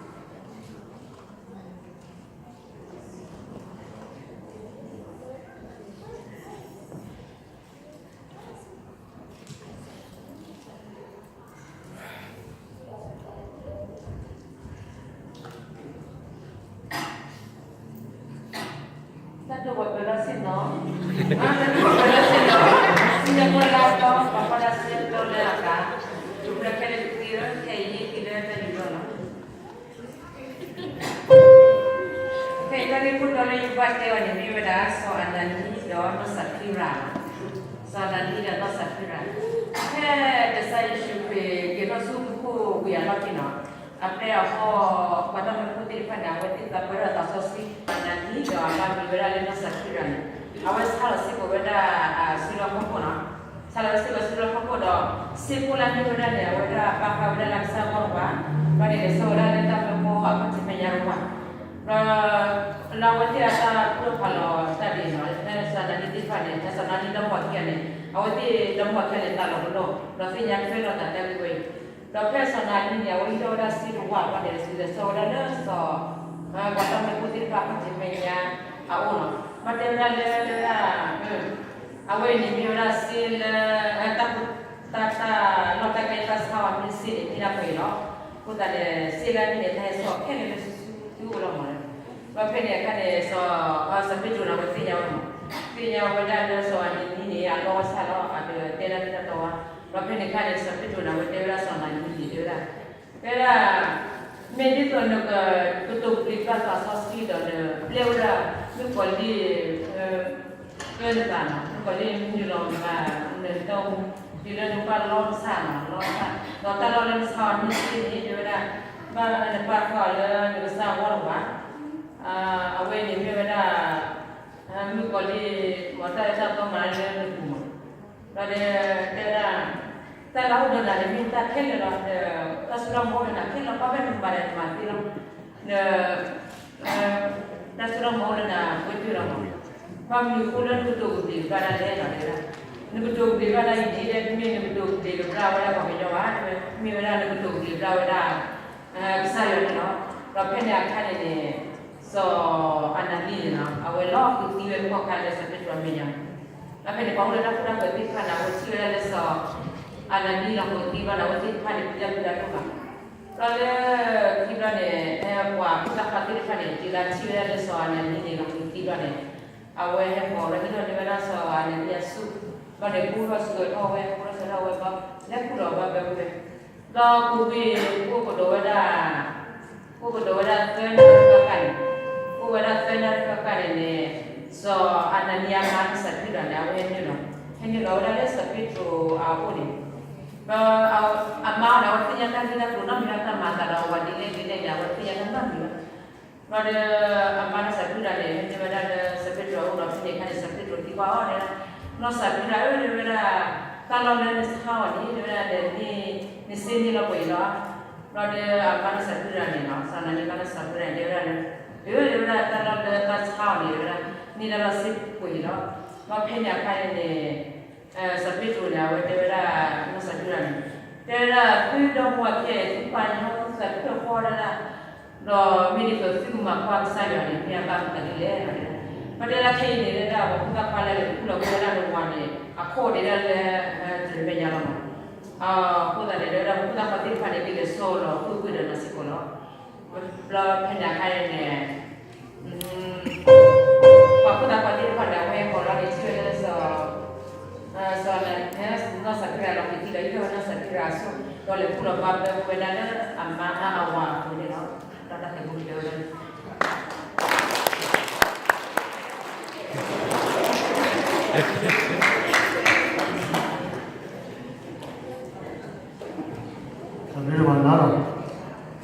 တၢ်ဒိၣ်ပှၤပၢၤလီၢ်ဆ့ၣ်နီၤ, စံၣ်ညီၣ်ကွီၢ်လၢအတီ ပှၤကွၢ်တၢ်ဆၢကတီၢ်လၢအဂၤ, ပှၤခဲလၢာ်တသ့လၢ ခဲအံၤယ့ၢ်သံလၢတၢ်ယူးယီၣ်လီၤ. ဖဲအံၤတၢ်ဂ့ၢ်ခိၣ်တီလၢယဘၣ်တဲအီၤန့ၣ် မ့ၢ်ဝဲဒၣ် စီၤအနနံဒီးနီၢ်စဖံရၤလီၤ. စီၤအနနံဒီးနီၢ်စဖံရၤ, ဖဲကစၢ်ယ့ၣ်ၡူးခရံာ်က့ၤထီၣ်ဆူမူခိၣ်ဝံၤအလီၢ်ခံနီၤ, အပျဲၢ်အဘီၣ် ပှၤတၢ်မၢဖိသ့ၣ်တဖၣ်န့ၣ် အဝဲသ့ၣ်သးပှၢ်ထီၣ်သးစီဆှံ, စီၤအနနံဒီးအမါမံၤဝဲဒၣ်လၢနီၢ်စဖံရၤန့ၣ်, အဝဲဆါလီၤစ့ၢ်ကီးဝဲဒၣ်အစုလီၢ်ခီၣ်ခိၣ်နီၤ. ဆါလီၤဝဲစ့ၢ်ကီးစုလီၢ်ခီၣ်ခိၣ်ဒီး စ့ဖိလၢအန့ၢ်ဝဲဒၣ်န့ၣ် အဝဲဒၣ်ပာ်ဃာ်ဝဲဒၣ်လၢကစၢ်ဂီၢ်တကပၤ, ဘျီန့ၣ် လဲၤဆှၢဝဲဒၣ်လၢတၢ်မၢဖိအခီၣ်ထံးမဲာ်ညါတကပၤ, ဒီး လၢအဝဲသ့ၣ်အတၢ်တိာ်ဖးလီၤတၢ်ဒ်န့ၣ် ဖဲစီၤအနနံသ့ၣ်တဖၣ်န့ၣ် ဖဲစီၤအနနံဒီမါဝၤခံဂၤန့ၣ် အဝဲသ့ၣ်ဒီမါဝၤခံဂၤန့ၣ် သးလီၤပလိာ် ဒီးသ့ၣ်ညါထွဲလိာ်သးတၢ်ဂ့ၢ်ဝဲအံၤ, ဒီးဖဲစီၤအနနံန့ၣ် အဝဲဟံးထီၣ်ဝဲဒၣ်စ့တဝးဘျီန့ၣ် လဲၤဆှၢဝဲဒၣ်လၢစီၤ ပှၤတၢ်မၢဖိသ့ၣ်တဖၣ်အခီၣ်ထံးမဲာ်ညါအအိၣ်လီၤ. ဘၣ်တဲဝဲဒၣ်လၢ အဝဲအံၤန့ၣ်မ့ၢ်ဝဲဒၣ်စ့လၢ တၢ် တၢ် တၢ်လီၢ်တၢ်ကျဲတၢ်ဆါအီၤမ့ၢ်စ့န့ၣ် မ့ၢ်ဒၣ်ပှဲၤလီၤ. အဃိသတးန့ၣ် စ့လၢအန့ၣ်န့ၣ် တၢ်ဟဲစိာ်ခဲလၢာ်လၢစုစုသုအိၣ်လီၤမးလၢ, ဒီးဖဲန့ၣ်အခါန့ၣ် စီၤ စီၤပ့းတရူးန့ၣ် အဝဲသ့ၣ်ညါဝဲမး, သ့ၣ်ညါဝဲဒၣ်လၢစီၤအနနံန့ၣ် အလီၢ်ဝဲဆၣ်လီၤ အကတဲဒၣ်တၢ်တီဝဲ, ဒီးဖဲန့ၣ်အခါန့ၣ် စီၤပ့းတရူးန့ၣ် အဝဲတဲဝဲဒၣ်စီၤအနနံန့ၣ် တဲဝဲဒၣ် တဲဝဲဒၣ် မ့ၢ်ဒ်သိးနက ကတိၤပျံၤဘၣ်သးစီဆှံဒီးနပျဲဝဲဒၣ် မုၣ်ကီၤလံၢ် ပၢနသးနီၤ, မုၣ်ကီၤလံၢ်မုၢ်လီၤမး နတၢ်အိၣ်မူ တုၤလၢနဘၣ်လီၢ်ကဆၣ်နီၤ, လီၢ်ကဆၣ် ဒီးတၢ်လီၢ်လၢနဆါအီၤန့ၣ်စ့န့ၣ် တဲဝဲဒၣ် ဘၣ်နပာ်ဃာ်အီၤလၢနကစၢ်အဂီၢ်တကပၤ, အဝဲန့ၣ်မ့ၢ်ဝဲဒၣ် မုၣ်ကီၤလံၢ် မ့ၢ်တၢ်အၢတၢ်သီမၤလၢနပူၤမး, ဒီးတဲဝဲဒၣ် တၢ်လၢအအိၣ်ဒီးနၤန့ၣ် မ့ၢ်တၢ်ခဲလၢာ်လီၤ, တၢ်စိတၢ်ကမီၤအိၣ်ဒီးနၤခဲလၢာ်လီၤ, ဘၣ်ဖဲနမၤဒီးနမၤသ့လီၤ, တၢ်စိတၢ်ကမီၤအိၣ်ဒီးနၤပှဲၤတုာ်လီၤမး, ဘၣ်မနုၤအဃိလၢနကတိၤကဘျံးကဘျၣ်တၢ်လဲၣ်နီၤ, တဲဝဲဒၣ် နကတိၤကဘျံးကဘျၣ်တၢ်အံၤဒ်လဲၣ်, တမ့ၢ်နကတိၤကဘျံးကဘျၣ်ဝဲဒၣ်ပှၤကညီဘၣ်, မ့ၢ်ဝဲဒၣ်နကတိၤကဘျံးကဘျၣ်ဝဲဒၣ် ကစၢ်ယွၤန့ၣ်လီၤ. ဒီးဖဲန့ၣ်အခါန့ၣ်န့ၣ် စီၤအနနံန့ၣ်နီၤ အဝဲလီၤဃုာ်သံဝဲခီၣ်ခါလၢစီၤပ့းတရူးမဲာ်ညါ, ဒီးဖဲန့ၣ် ပှၤအိၣ်လၢတၢ်ဃူတၢ်ဖိးသ့ၣ်တဖၣ်န့ၣ် အဝဲထံၣ်ဝဲဒၣ်လၢစီၤအနနံလီၤဃုာ်သံဘျီန့ၣ် အဝဲသ့ၣ်တဖၣ်န့ၣ် ပျံၤတၢ်ဖုးတၢ်ဒိၣ်မး, ဒီးလၢခံဘျီန့ၣ် ဖဲပှၤဖိသၣ်ခွါသ့ၣ်တဖၣ်န့ၣ် တုၤလၢထံၣ်ဝဲဒၣ်လၢစီၤအနနံန့ၣ် လီၤဃုာ်သံဘျီန့ၣ် အဝဲဟဲဃီၤဝဲဟံးထီၣ်န့ၢ်ဝဲဒၣ်စီၤအနနံအဆူၣ်, ဘျီန့ၣ် ပူထီၣ်စုကဝဲၤထီၣ်ဝဲ ပူထီၣ်ဆၢထၢၣ်ဝဲဘျီ လဲၤခူၣ်လီၤဘၣ်ဘၢဝဲ ဒီးပူၤကွံာ် ပအိၣ်ကဒီးဝဲဒၣ် ပအိၣ်ကဒီးဝဲဒၣ်သၢနၣ်ရံၣ်ဃၣ်ဃၣ်န့ၣ်, အိၣ်ဝဲဒၣ်သၢနၣ်ရံၣ်ဃၣ်ဃၣ်န့ၣ်န့ၣ် စီၤအနနံအမါစီၤပ့းတရူးန့ၣ် အဝဲဟဲနုာ်လီၤ, ဟဲနုာ်လီၤဝဲဒၣ်လၢစီၤပ့းတရူးအအိၣ်န့ၣ်, ဒီးအမါန့ၣ် အဝဲသ့ၣ်ညါတၢ်ဂ့ၢ်တၢ်ကျိၤနီတမံၤလၢတၢ်မၤအသးဒီး အဝၤဒ်လဲၣ်ဒ်လဲၣ်န့ၣ် အဝဲသ့ၣ်ညါတၢ်နီတမံၤဘၣ်. ဘျီဒီး အမါနီၢ်စၤဖံရၤန့ၣ် ဟဲနုာ်ဝဲဒၣ်လၢစီၤပ့းတရူးအအိၣ်ဒီး ဖဲန့ၣ်အခါန့ၣ် စီၤပ့းတရူးသံကွၢ်အီၤန့ၣ်, နီၢ်စၤဖံရၤဧၢ တဲဝဲဒၣ်, တၢ်လီၢ်လၢနဆါအီၤန့ၣ် တဲဝဲဒၣ် နစ့န့ၢ်လီၤပှဲၤအံၤလီၤ. ဘျီဒီးအမါနီၢ်စၤဖံရၤန့ၣ်နီၤ စီၤနၤလံမါနီၢ်စၤဖံရၤန့ၣ် တဲဝဲဒၣ်လၢ, အၢ တဲဝဲဒၣ် တၢ်လီၢ်လၢတၢ်ဆါအီၤန့ၣ် တဲဝဲဒၣ် န့ၢ်တၢ်လီၢ်စ့ပှဲၤအံၤလီၤ. ဘျီဖဲန့ၣ်အခါန့ၣ်န့ၣ် စီၤပ့းတရူးန့ၣ် အဝဲတဲဝဲဒၣ် နီၢ်စၤဖံရၤန့ၣ်, တဲဝဲဒၣ် သုဒီမါဝၤခံဂၤအံၤ သုပာ်ညီသုသးတဖျၢၣ်ဃီဒၣ်ဒၣ်, ဒီးမ့ၢ်ဒ်သိးသုကမၤကွၢ်ကစၢ်ယွၤန့ၣ် မ့ၢ်အဘၣ်မနုၤဒ်လဲၣ်. ဘျီတဲဒၣ်ခဲအံၤန့ၣ် တဲဒၣ် ပှၤဖိသၣ်ခွါလၢအလဲၤခူၣ်လီၤကွံာ်ဝဲဒၣ်နဝၤန့ၣ် အခိၣ်န့ၣ်ဒၣ်လၢ တရမဲာ်ညါလီၤမး. အဃိသတးန့ၣ် ဒ်ဝဲဒၣ်ပှၤဖိသၣ်ခွါသ့ၣ်တဖၣ်န့ၣ် ဒ်လဲၣ်ဆိလီၤ ဃုာ်ကွံာ်ဒီးနီၤစ့ၢ်ကီးလီၤ. ဘျီဖဲန့ၣ်အခါန့ၣ် ပှၤဖိသၣ်ခွါသ့ၣ်တဖၣ်န့ၣ် အဝဲဟဲခီလီၤန့ၣ် ထံၣ်ဝဲလၢ စီၤ နီၢ်စၤဖံရၤလီၤက့ၤသံဒီး ဟံၣ်ဝဲနီၢ်စၤဖံရၤအစိၣ် ဒီးလဲၤခူၣ်လီၤဘၣ်ဘၢကွံာ်ဝဲဒၣ်လၢအမါအဝၤအပူၤန့ၣ်လီၤ. ဒီးတၢ်သဲမူကတၢၢ်ဝဲဒၣ် အမ့ၢ်မၤနီၤ,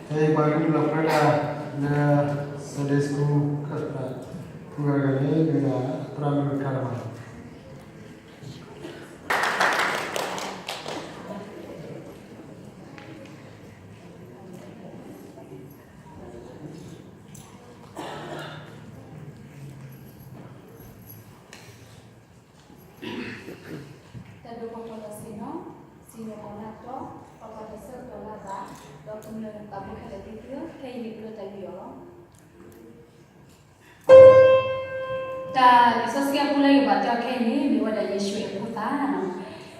ဖဲအံၤပှၤကလုၢ်လီၤဖျဲဒၣ်လၢ Sunday School ကၢၢ်တၢ် ပူၤဂၤဂၤန့ၣ် မ့ၢ်ဒၣ်သရၣ်မုၣ်တခါလီၤ. တၢ်ဒိၣ်ကီၢ်ပီၣ်လီၤဆ့ၣ်နီၤ, စံၣ်ညီၣ်ပီၣ်လၢအတီ, ပှၤပှၤတဆၢကတီၢ်လၢအဘၣ်, ဒီးကမျၢၢ်သးဘိခဲလၢာ်သ့ၣ်သုဧၢ, ခဲအံၤန့ၣ်ကလၢတၢ်ယူးယီၣ်လီၤ. တၢ်လံာ်စီဆှံအပူလၢယဘၣ်တဲအီၤခဲအံၤန့ၣ် မ့ၢ်ဝဲဒၣ်ယ့ၣ်ၡူးအဲၣ်ဖိသၣ်လီၤ.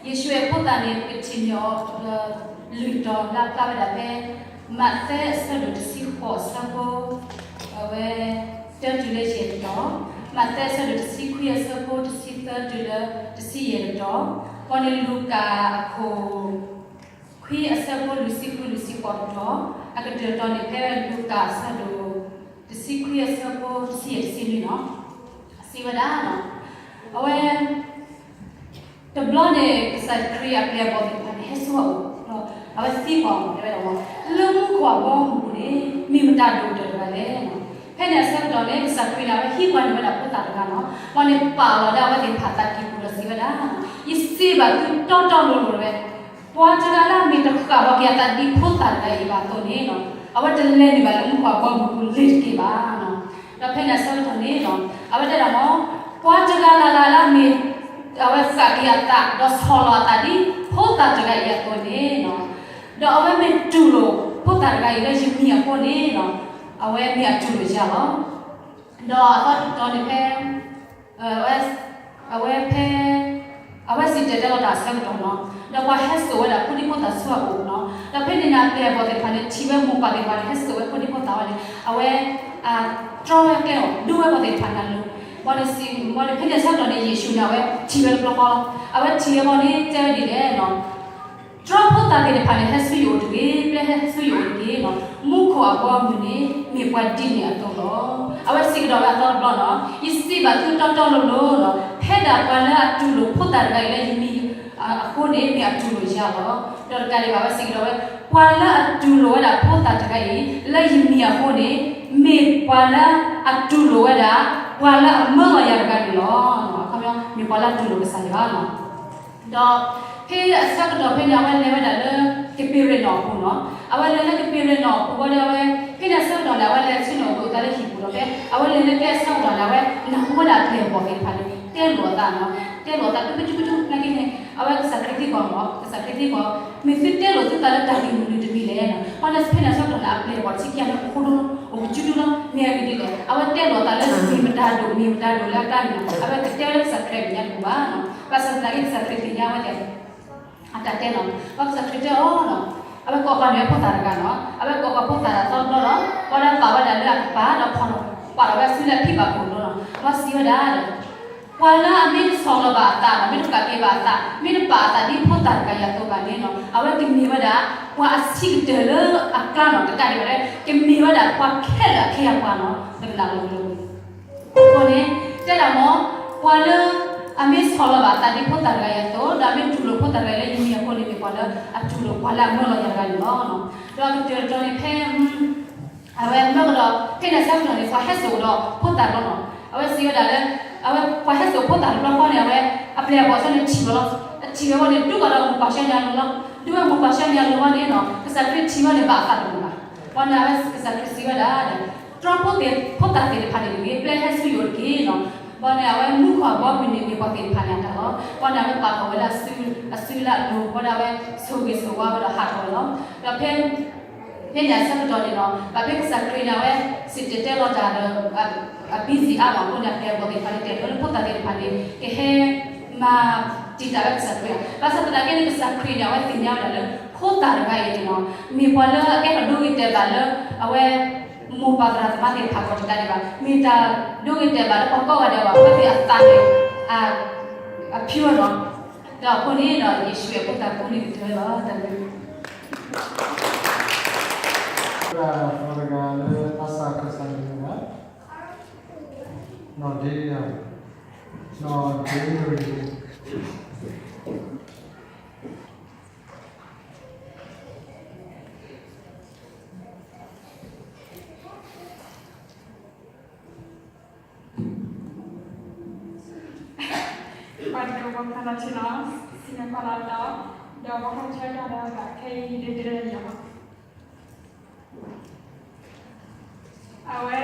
ယ့ၣ်ၡူးအဲၣ်ဖိသၣ်န့ၣ် ပကထံၣ်န့ၢ်အီၤလၢ လုၢ်တီၤလၢအပျၢ်ဝဲဒၣ်ဖဲ မးသဲအဆၢဒိၣ်တဆံဃိးအဆၢဖိ အဝဲ တၢတုၤလၢယဲၢ်တတီၤ, မးသဲအဆၢဒိၣ်တဆံခွံအဆၢဖိ တဆံသၢတုၤလၢ တဆံယဲၢ်တတီၤ, ဘၣ်န့ၣ်လူၤကၣ်အခိၣ် ခွံအဆၢဖိ လွံၢ်ဆံဃု လွံၢ်ဆံဃိးတတီၤ, အကတၢၢ်တတီၤန့ၣ် ဖဲလူၤကၣ်အဆၢဒိၣ် တဆံခွံအဆၢဖိ တဆံယဲၢ် တဆံနွံလီၤ. စံးဝဲဒၣ် အဝဲ တဘျီန့ၣ် ကစၢ်ခရံာ်အပျဲၢ်အဘီၣ်သ့ၣ်တဖၣ်န့ၣ် ဟဲဆူအအိၣ်, အဝဲသံကွၢ်အီၤတဲဝဲဒၣ်, လၢမူခိၣ်အဘီအမုၢ်ပူၤန့ၣ် မ့ၢ်မတၤဒိၣ်ကတၢၢ်တဂၤလဲၣ်. ဖဲန့ၣ်အဆၢကတီၢ်န့ၣ် ကစၢ်ခရံာ်န့ၣ် အဝဲဟံးကွၢ်န့ၢ်ဝဲဒၣ်ဖိသၣ်တဂၤလီၤ. ဘၣ်န့ၣ်ပာ်လီၤဒၣ်အဝဲသ့ၣ်တဖၣ်အသးကံၢ်ပူၤဒီးစံးဝဲဒၣ်, ယစံးဘၣ်သုတီတီလိၤလိၤဝဲ, ပှၤတဂၤလၢအမ့ၢ်တဃၣ်ဘၣ်က့ၤအသးဒ်ဖိသၣ်တဂၤအံၤဘၣ်အသိးန့ၣ်, အဝဲတလဲၤနုာ်ဘၣ်လၢမူခိၣ်အဘီအမုၢ်ပူၤလၢၤတက့ၢ်ဘၣ်. ဒီးဖဲန့ၣ်အဆၢကတီၢ်န့ၣ် အဝဲတဲဒၣ်မ့ၢ် ပှၤတဂၤလၢ်လၢ်လၢအမ့ၢ် အဝဲဃၣ်က့ၤအသး ဒီးဆီၣ်လီၤအသးဒ်ဖိသၣ်တဂၤအံၤအသိးန့ၣ်, ဒီးအဝဲမ့ၢ်တူၢ်လိာ်ဖိသၣ်တဂၤအံၤလၢယမံၤအဃိန့ၣ်, အဝဲမ့ၢ်အတူၢ်လိာ်ယၤလီၤ. ဒီးအသီတတီၤန့ၣ်ဖဲ အဝဲဖဲ အဝဲစံၣ်တဲၤတဲလီၤတၢ်အဆၢကတီၢ်လီၤ. ဒီးပှၤဟဲစိာ်ဝဲဒၣ်ဖိဒံဖိသၣ်ဆူအအိၣ်လီၤ. ဒီးဖဲန့ၣ်န့ၣ် အပျဲၢ်အဘီၣ်သ့ၣ်တဖၣ်န့ၣ် ထံၣ်ဝဲမိၢ်ပၢ်သ့ၣ်တဖၣ်န့ၣ် ဟဲစိာ်ဝဲဖိဒံဖိသၣ်ဝဲန့ၣ် အဝဲ တြီဝဲကျဲအီၤ ဒိဝဲဘီၣ်သ့ၣ်တဖၣ်န့ၣ်လီၤ. ဘၣ်န့ၣ် ဘၣ်န့ၣ်ဖဲန့ၣ်အဆၢကတီၢ်န့ၣ် ယ့ၣ်ၡူးန့ၣ် အဝဲထံၣ်ဝဲတဘျီဃီလီၤ. အဝဲထံၣ်ဝဲဘၣ်န့ၣ် တဲဝဲဒ်လဲၣ် တြီဖိသၣ်သ့ၣ်တဖၣ်န့ၣ် ဟဲဆူယအိၣ်တဂ့ၤ, ပျဲဟဲဆူယအိၣ်တဂ့ၤလီၤ. မူခိၣ်အဘီအမုၢ်န့ၣ် မ့ၢ်ပှၤဒ်န့ၣ်အသိးလီၤ. အဝဲစံးကဒီးဝဲအသီတဘျီလီၤ. ယစံးဘၣ်သုတီတီလိၤလိၤလီၤ. ဖဲဒၣ်ပှၤလၢအတူၢ်လိာ်ဖိသၣ်တဂၤအံၤလၢယမံၤအဃိန့ၣ် မ့ၢ်အတူၢ်လိာ်ယၤလီၤ. ဒီးတကးဒံးဘၣ် အဝဲစံးကဒီးဝဲ, ပှၤလၢအတူၢ်လိာ်ဝဲဒၣ်ဖိသၣ်တဂၤအံၤ လၢယမံၤအဃိန့ၣ် မ့ၢ်ပှၤလၢအတူၢ်လိာ်ဝဲဒၣ် ပှၤလၢအမၢလီၤယၤတဂၤန့ၣ်လီၤ. အခီပညီ မ့ၢ်ပှၤလၢအတူၢ်လိာ်ကစၢ်ယွၤလီၤ. ဒီးဖဲအဆၢကတီၢ်ဖဲန့ၣ် အဝဲလဲၤဝဲဒၣ်လၢ ကပ့းရ့ၣ်နီၣ်အပူၤလီၤ. အဝဲလဲၤလၢကပ့းရ့ၣ်နီၣ်အပူၤဝံၤဒီး အဝဲ ဖဲန့ၣ်အဆၢကတီၢ်န့ၣ် အဝဲလဲၤဆ့ၣ်နီၤဝဲအသးလၢဟံၣ်ပူၤလီၤ. ဖဲအဝဲလဲၤလၢကျဲအဆၢကတီၢ်န့ၣ် အဝဲနၢ်ဟူဝဲဒၣ်အပျဲၢ်အဘီၣ်သ့ၣ်တဖၣ်န့ၣ် တဲလိာ်အသးလီၤ. တဲလိာ်အသး ကကၠူကၠူကၠူ နာ်က့န့ၣ် အဝဲကစၢ်ခရံာ်သံကွၢ်မး, ကစၢ်ခရံာ်သံကွၢ်, မ့ၢ်သုတဲလိာ်သုသးလၢတၢ်ဂ့ၢ်မနုၤတမံၤလဲၣ်. ဘၣ်န့ၣ်ဖဲန့ၣ်အဆၢကတီၢ်န့ၣ် အပျဲၢ်အဘီၣ်ထံခံဂၤန့ၣ် အိၣ်ဃိဒိ အိၣ်ကၠူဒိလီၤ. မ့ၢ်အဂ့ၢ်ဒ်လဲၣ်, အဝဲတဲလိာ်အသးလၢမ့ၢ်မတၤဒိၣ် မ့ၢ်မတၤဒိၣ်လၢအကျါန့ၣ်လီၤ. အဝဲတတဲဝဲလၢကစၢ်ခရံာ်မဲာ်ညါတပူၤဘၣ်. ဘၣ်ဆၣ်သနာ်က့ ကစၢ်ခရံာ်သ့ၣ်ညါဝဲဒၣ် အတၢ်တဲလီၤ. ဘၣ်ကစၢ်ခရံာ်တဲအီၤလီၤ. အဝဲကိးဃီၤန့ၢ်ဖိသၣ်တဂၤလီၤ. အဝဲကိးဃီၤဖိသၣ်အသီတဘျီလီၤ. ဘၣ်ဒီးပာ်ဝဲဒၣ်လၢအကပၤဒီးဖီၣ်ဒီး ပာ်ဒီးဝဲဆူလၢအဖံဘၣ်ခိၣ်လိၤလီၤ. ဘၣ်စံးဝဲဒၣ်ဒီး ပှၤလၢအမ့ၢ်တဆီၣ်လီၤဘၣ်အသး မ့ၢ်တဃၣ်က့ၤဘၣ်အသး မ့ၢ်တပာ်အသးဒ်ဖိသၣ်တဂၤအံၤအသိးဘၣ်န့ၣ်လီၤ. အဝဲကမ့ၢ်ဝဲဒၣ် ပှၤအဆံးကတၢၢ်လၢအကျါလီၤ. တကးဒံးဘၣ်လၢ ကမ့ၢ်ဝဲဒၣ်ပှၤခဲလၢာ်အခဲအံၤအပှၤလီၤ. သနာ်က့ အဃိန့ၣ် တဲဒၣ်မ့ၢ် ပှၤလၢ အမ့ၢ်ဆီၣ်လီၤဘၣ်အသးဒ်ဖိသၣ်တဂၤအံၤအသိး ဒီးအမ့ၢ်တူၢ်လိာ်ဖိသၣ်တဂၤအံၤလၢယမံၤအဃိန့ၣ် မ့ၢ်ပှၤလၢအတူၢ်လိာ်ပှၤလၢအမၢလီၤယၤတဂၤန့ၣ်လီၤ. ဒီးအကတၢၢ်တတီၤန့ၣ်ဖဲ အဝဲမၢကဒီး ဖဲန့ၣ်အဆၢကတီၢ်န့ၣ် ပှၤဟဲစိာ်ဒီးဖိသၣ်တဘျီလီၤ. အဝဲစံးဝဲဒၣ်လၢ အဝဲပှၤဟဲစိာ်ဖိသၣ်တဘျီဃီန့ၣ် အဝဲ အပျဲၢ်အဘီၣ်အသိးန့ၣ်ထံၣ်ဝဲလီၤ. အထံၣ်ဝဲအဃိန့ၣ် ဒုးကဒီးမိၢ်ပၢ်ဆှၢန့ၣ်အလိၤလီၤ. ဒုးဝဲမိၢ်ပၢ်ဆှၢန့ၣ်အလိၤဝဲန့ၣ်လီၤ. ကစၢ်ခရံာ်ထံၣ်ဝဲန့ၣ်ဘၣ်အသးတမုာ်ဘၣ်. ဘၣ်န့ၣ်အဝဲကစၢ်ခရံာ်စံးဝဲဒၣ် တြီဖိသၣ်သ့ၣ်တဖၣ်န့ၣ်တဂ့ၤ, ပျဲဟဲဆူယအိၣ်တက့ၢ်လီၤ. ဘၣ်န့ၣ်အဝဲမူခိၣ်အဘီအမုၢ်န့ၣ် မ့ၢ်ပှၤသ့ၣ်တဖၣ်န့ၣ်အတၢ်လီၤ. ဘၣ်န့ၣ်အဝဲပာ်ဖှိၣ်ဝဲဒၣ်အစုလၢအလိၤ ဘၣ်ဒီးအဝဲဆိၣ်ဂ့ၤဆိၣ်ဝါဝဲဒီးဟးထီၣ်ဝဲလီၤ. ဒီးဖဲ ဖဲန့ၣ်အဆၢကတီၢ်န့ၣ်လီၤ. ဘၣ်ဖဲကစၢ်ခရံာ်န့ၣ် အဝဲစံၣ်တဲၤတဲလီၤတၢ်ဒီး အ busy အါမးအဃိန့ၣ် အပျဲၢ်အဘီၣ်သ့ၣ်တဖၣ်န့ၣ် တဲလၢဖိသၣ်သ့ၣ်တဖၣ်န့ၣ် ကဟဲမၤ တံာ်တာ်ဝဲကစၢ်ခရံာ်ဧါ. ဘၣ်ဆၣ်သနာ်က့န့ၣ် ကစၢ်ခရံာ်န့ၣ် အဝဲသ့ၣ်ညါဝဲဒၣ်လၢ ဖိသၣ်တဂၤအံၤန့ၣ်လီၤ, မ့ၢ်ပှၤလၢအကဲထီၣ်ဒိဂ့ၤတဲာ်ဘၣ်လၢ အဝဲ မိၢ်ပၢ်သရၣ်သမါသ့ၣ်တဖၣ်အဂီၢ်တကးဒံးဘၣ်, မ့ၢ်တၢ်ဒိဂ့ၤတဲာ်ဘၣ်လၢပှၤကိးဂၤဒဲးဘၣ်, အဝဲသ့ၣ်အသးန့ၣ် အ အ pure လီၤ. ဒီးအဃိန့ၣ်ဒီး ယ့ၣ်ၡူးအဖိသၣ်ပူန့ၣ်ကတၢၢ်လီၤ. တၢ်ဘျုး သရၣ်သီတဂၤလၢသးစၢ်ခၢၣ်စးန့ၣ်မ့ၢ်ဒၣ် နီၢ်ဒ့ယၤ, နီၢ်ဒ့ယၤ ပှၤဒိးပှၤဖးလီၤဆ့လီၤ, စံးမ့ၢ်ပှၤလီၤဒီး, ဒီးပှၤဟဲဆၢတၢ်ဒီးဘၣ်ခဲအံၤဒ်တဲလၢယၤ အဝဲ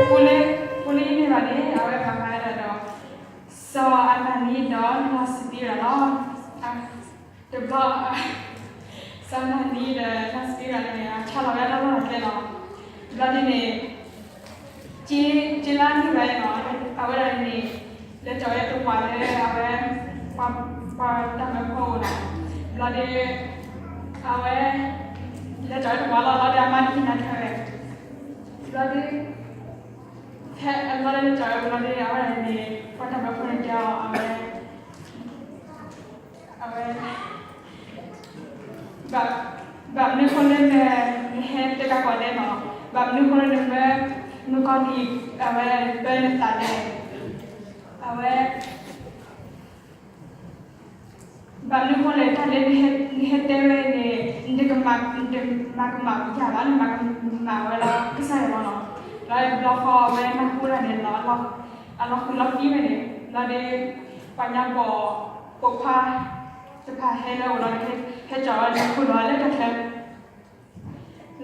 ပူလၢ ပူလၢယန့ၢ်ဘၣ်န့ၣ် အဝဲပာ်ဖျါဝဲဒၣ်ဒီး စီၤအနၤနံဒီး နီၢ်စပံရၤလီၤ. တဘျီ စီၤအနၤနံဒီး နီၢ်စပံရၤန့ၣ် အဆါလီၤဝဲဒၣ်လၢလီၢ်ကျဲလီၤ. ဘျီဒ်န့ၣ် က့လါန့ၣ်ဝဲလီၤ, အဝဲဒၣ်န့ၣ် လဲၤကၠီၤဝဲတဝၢလၢအဝဲ ပှၤတၢ်မၢဖိအအိၣ်လီၤ. ဘျီဒ် အဝဲ လဲၤကၠီၤဝဲတဝၢလီၤ, ဘျီဒ်အမါတသ့ၣ်ညါထွဲဝဲ, ဘျီဒ် ဖဲအဘျီဒ်လဲၤကၠီၤဝဲဘျီဒ် အဝဲဒၣ်န့ၣ် ပှၤတၢ်မၢဖိန့ၣ်တဲအီၤ အဝဲ အဝဲ ဘၣ် ဘၣ်မနုၤအဃိလၢန နဟဲတဲကၢ်ကီၢ်လဲၣ်နီၤ, ဘၣ်မနုၤအဃိလၢနမၢ မုၣ်ကီၤလံၢ် အဝဲပၢနသးလဲၣ်, အဝဲ ဘၣ်မနုၤအဃိလဲၣ် တၢ်လၢနဟဲတဲဝဲန့ၣ် နတကမၣ် နတမၤကမၣ်ယၤဘၣ်, နမၤကမၣ်ဝဲလၢကစၢ်ယွၤလီၤနီၤ. ဒီးဘျီဃီအဝဲနၢ်ဟူတၢ်န့ၣ် အလီၤဃုာ်လီၤသံဝဲန့ၣ် ဘျီဒ် ပှၤညါဘီၣ် ပိာ်ခွါ တဖၣ်ဟဲလၢအအိၣ်လီၤ, ဟဲကၠီၤဝဲလၢခိၣ်လီၤလၢတၢ်ချၢ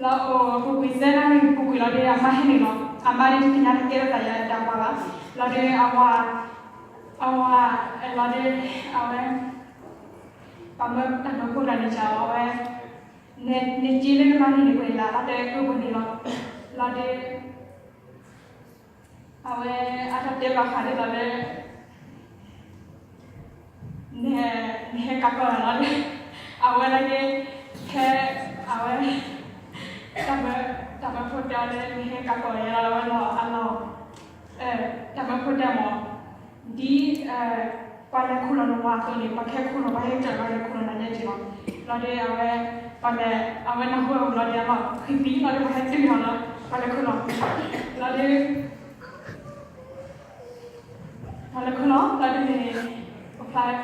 လၢအအိၣ်ပူၤကွံာ်သၢနၣ်ရံၣ်ပူၤကွံာ်လီၤဒီး အမါဟဲနုာ်လီၤ, အမါဒ်တသ့ၣ်ညါတကဲထီၣ်သးယၤတၢ်ပှၤဘၣ်. လီၤဒီးအဝၤ အဝၤ လီၤဒီး အဝဲ ပှၤမၢတၢ်မၢဖိတဂၤန့ၣ် စံးအီၤဝဲ နက့လၢနမါန့ၣ်န့ၣ် ပှဲၤလၢ်လီၤ တဲအၢပှဲၤန့ၣ်လီၤ. လီၤဒီး အဝဲအတၢ်တဲဘၣ်ဃးဒ်သိးလၢ နဟဲကးကီၢ်လီၤဒီး အဝဲလၢက့ ဖဲ အဝဲ တၢ်မၢ တၢ်မၢဖိတဲအီၤလၢ နဟဲကးကီၢ်ယၤလီၤ အဝဲလီၤအလီၢ် တၢ်မၢဖိတဲမး ဒ် ပှၤလဲၤခူၣ်လီၤနဝၤအသိးန့ၣ် ပှၤကဟဲခူၣ်လီၤ ပှၤဟဲကၠီၤ ပှၤလဲၤခူၣ်လီၤနၤယဲၢ်က့ၤလီၤ. လီၤဒီးအဝဲ ပှၤလဲၤ အဝဲနၢ်ဟူဝဲလီၤဒီးအလီၢ် ဃံပံၤလီၤဒီး ပှၤဟဲတုၤလီၤလီၤ ပှၤလဲၤခူၣ်လီၤ လီၤဒီး ပှၤလဲၤခူၣ်လီၤ လီၤဒ်န့ၣ် ပဖျါ ဘျီဒ်န့ၣ် ပဖျါခံတီ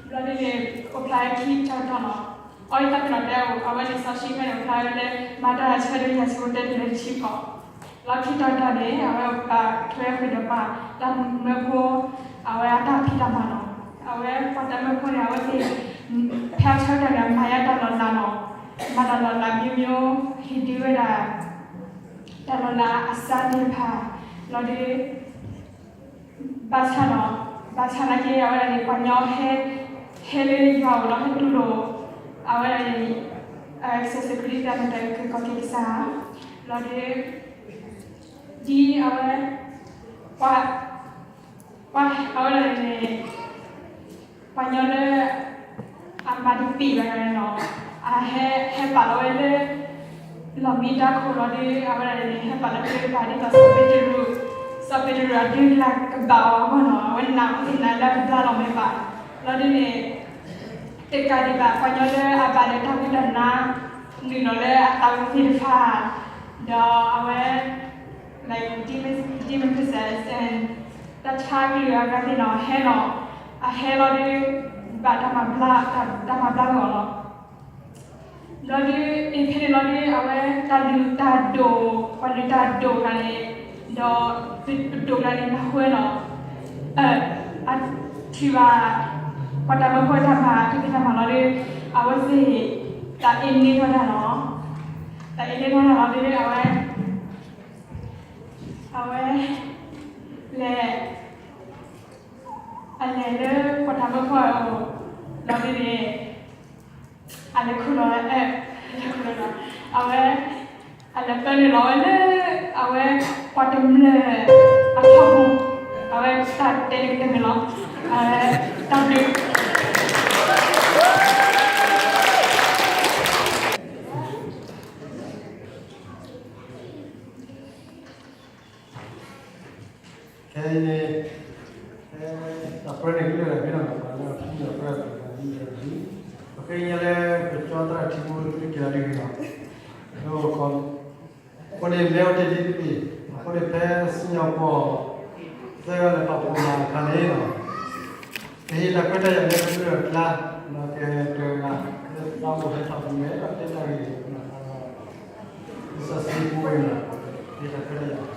ၤတၢ်လီၤ. အီၣ်ယသးပ့ၤနီၣ်တဲအိၣ် အဝဲန့ၣ်စီဆှံဖဲန့ၣ် ပဖျါဝဲလၢ မၤတၢ်ဆၢဒိၣ်ယၤဆံဖိတဲတုၤလၢတဆံဃိး, လီၢ်ခံတီၤတၢ်န့ၣ် အဝဲဘၣ်ထွဲဃုာ်ဒီးပှၤတၢ်မၢဖိ အဝဲအတၢ်ဖံးတၢ်မၤလီၤ. အဝဲပှၤတၢ်မၢဖိန့ၣ် အဝဲသ့ၣ် ဖဲအဆၢကတီၢ်န့ၣ် အမၤယါတၢ်လီၤလးလီၤ. မၤတၢ်လီၤလးမံမံ ဟ့ၣ်ဒုးဝဲဒၣ် တၢ်လီၤလးအစၢ်သ့ၣ်တဖၣ် လီၤဒုး ဘၣ်ဆၣ်ဒီး ဘၣ်ဆၣ်သနာ်က့ အဝဲဒၣ်န့ၣ် ပှၤကညီဟဲ ဟဲလၢယွၤအအိၣ်လီၤ ဟဲတူၢ်လိာ် အဝဲဒၣ်န့ၣ် ကစၢ်ယ့ၣ်ၡူးခရံာ်တၢ်မ့ၢ်တၢ်က့ၤကီက့ၤကစၢ် လီၤဒုး ဒ်အဝဲ ပှၤ ပှၤ အဝဲဒၣ်န့ၣ် ပှၤကညီလၢ အမၤတပ့ၢ်ဘၣ်န့ၣ်လီၤ. အဟဲ ဟဲပာ်လီၤဝဲလၢ လီၢ်မံတၢ်ခိၣ်လီၤဒုး အဝဲဒၣ်န့ၣ် ဟဲပာ်လီၤဝဲလၢတဖၣ်ဒ်သိးစီၤပ့းတရူး စီၤပ့းတရူးအဒုးကလၢ်ကဘၣ်အီၤအဂီၢ်နီၤ အဝဲနာ်အီၤသ့ၣ်နာ်လၢအကဘျါလီၤမ့ၢ်ဘၣ် လီၤဒုးန့ၣ် တကးဒံးဘၣ် ပှၤကညီလၢအဘၣ်လၢတၢ်ဝံတၢ်နါ နုာ်လီၤလၢအသးဝံၤသ့ၣ်တဖၣ် ဒီးအဝဲ like demon possessed and တၢ်ဆါကလုာ်အဂၤသ့ၣ်နီၤ ဟဲလီၤ အဟဲလီၤဒုး ဘၣ်တၢ်မၤဘျါ တၢ်မၤဘျါဂီၢ်လီၤ. ဘျီဒုး အ့ဖဲန့ၣ်လီၤဒုး အဝဲတၢ်လုၢ်တၢ်ဒိၣ် ပှၤလုၢ်တၢ်ဒိၣ်တဂၤန့ၣ် ဒီး ပဒိၣ်တဂၤန့ၣ် နၢ်ဟူဝဲလီၤ အထံၣ်ဘၣ် ပှၤတၢ်မၢဖိတၢ်မၤ တၢ်ဖံးတၢ်မၤလီၤဒုး အဝဲသ့ၣ် တၢ်အ့န့ထီၣ်တၢ်လီၤ တၢ်အ့န့ထီၣ်တၢ်လီၤဒုး အဝဲ အဝဲ လဲၤ အလဲၤလၢပှၤတၢ်မၢဖိအအိၣ် လီၤဒုးန့ၣ် အလဲၤခူၣ်လီၤ အလဲၤခူၣ်လီၤ အဝဲ အလဲၤပၢနုာ်လီၤဝဲလၢ အဝဲ ပှၤတမျၢၢ် အထီၣ်ပူၤ, အဝဲတၢ်တဲန့ၣ်ကတၢၢ်န့ၣ်လီၤ. အဝဲတၢ်ဘျုး ခဲအံၤန့ၣ် တၢ်ပြၢန့ၣ်ကလၢာ်လၢဖဲနီၤ ပှၤလၢအဖုၣ်လၢပြၢ ပှၤလၢအဖုၣ်လၢ ပဃ့ကညးလၢပကၠီသရၣ်ထံဖိလၢသုက့ၤလီၤဒ်န့ၣ်လီၤ. ဒီး အဃိန့ၣ် မ့ၢ်အိၣ်တ့ၢ်ဒ်တဘ့ၣ် အဃိန့ၣ်ဖဲစံၣ်ညီၣ်ကွီၢ် သၢဂၤလၢပာ်ဖှိၣ်မၤအခါန့ၣ်လီၤ. ကဟ့ၣ်တၢ်ခွဲးတၢ်ယာ်လၢပမ့ၢ်အကျါ ဒီးကတဂၤ လၢသးအိၣ်ဟဲထီၣ်ပူၤဝဲ ဒီးတဲတၢ်ဂ့ၢ် လံာ်စီဆှံပူၤဝဲန့ၣ် ကဟ့ၣ်တၢ်ခွဲးတၢ်ယာ်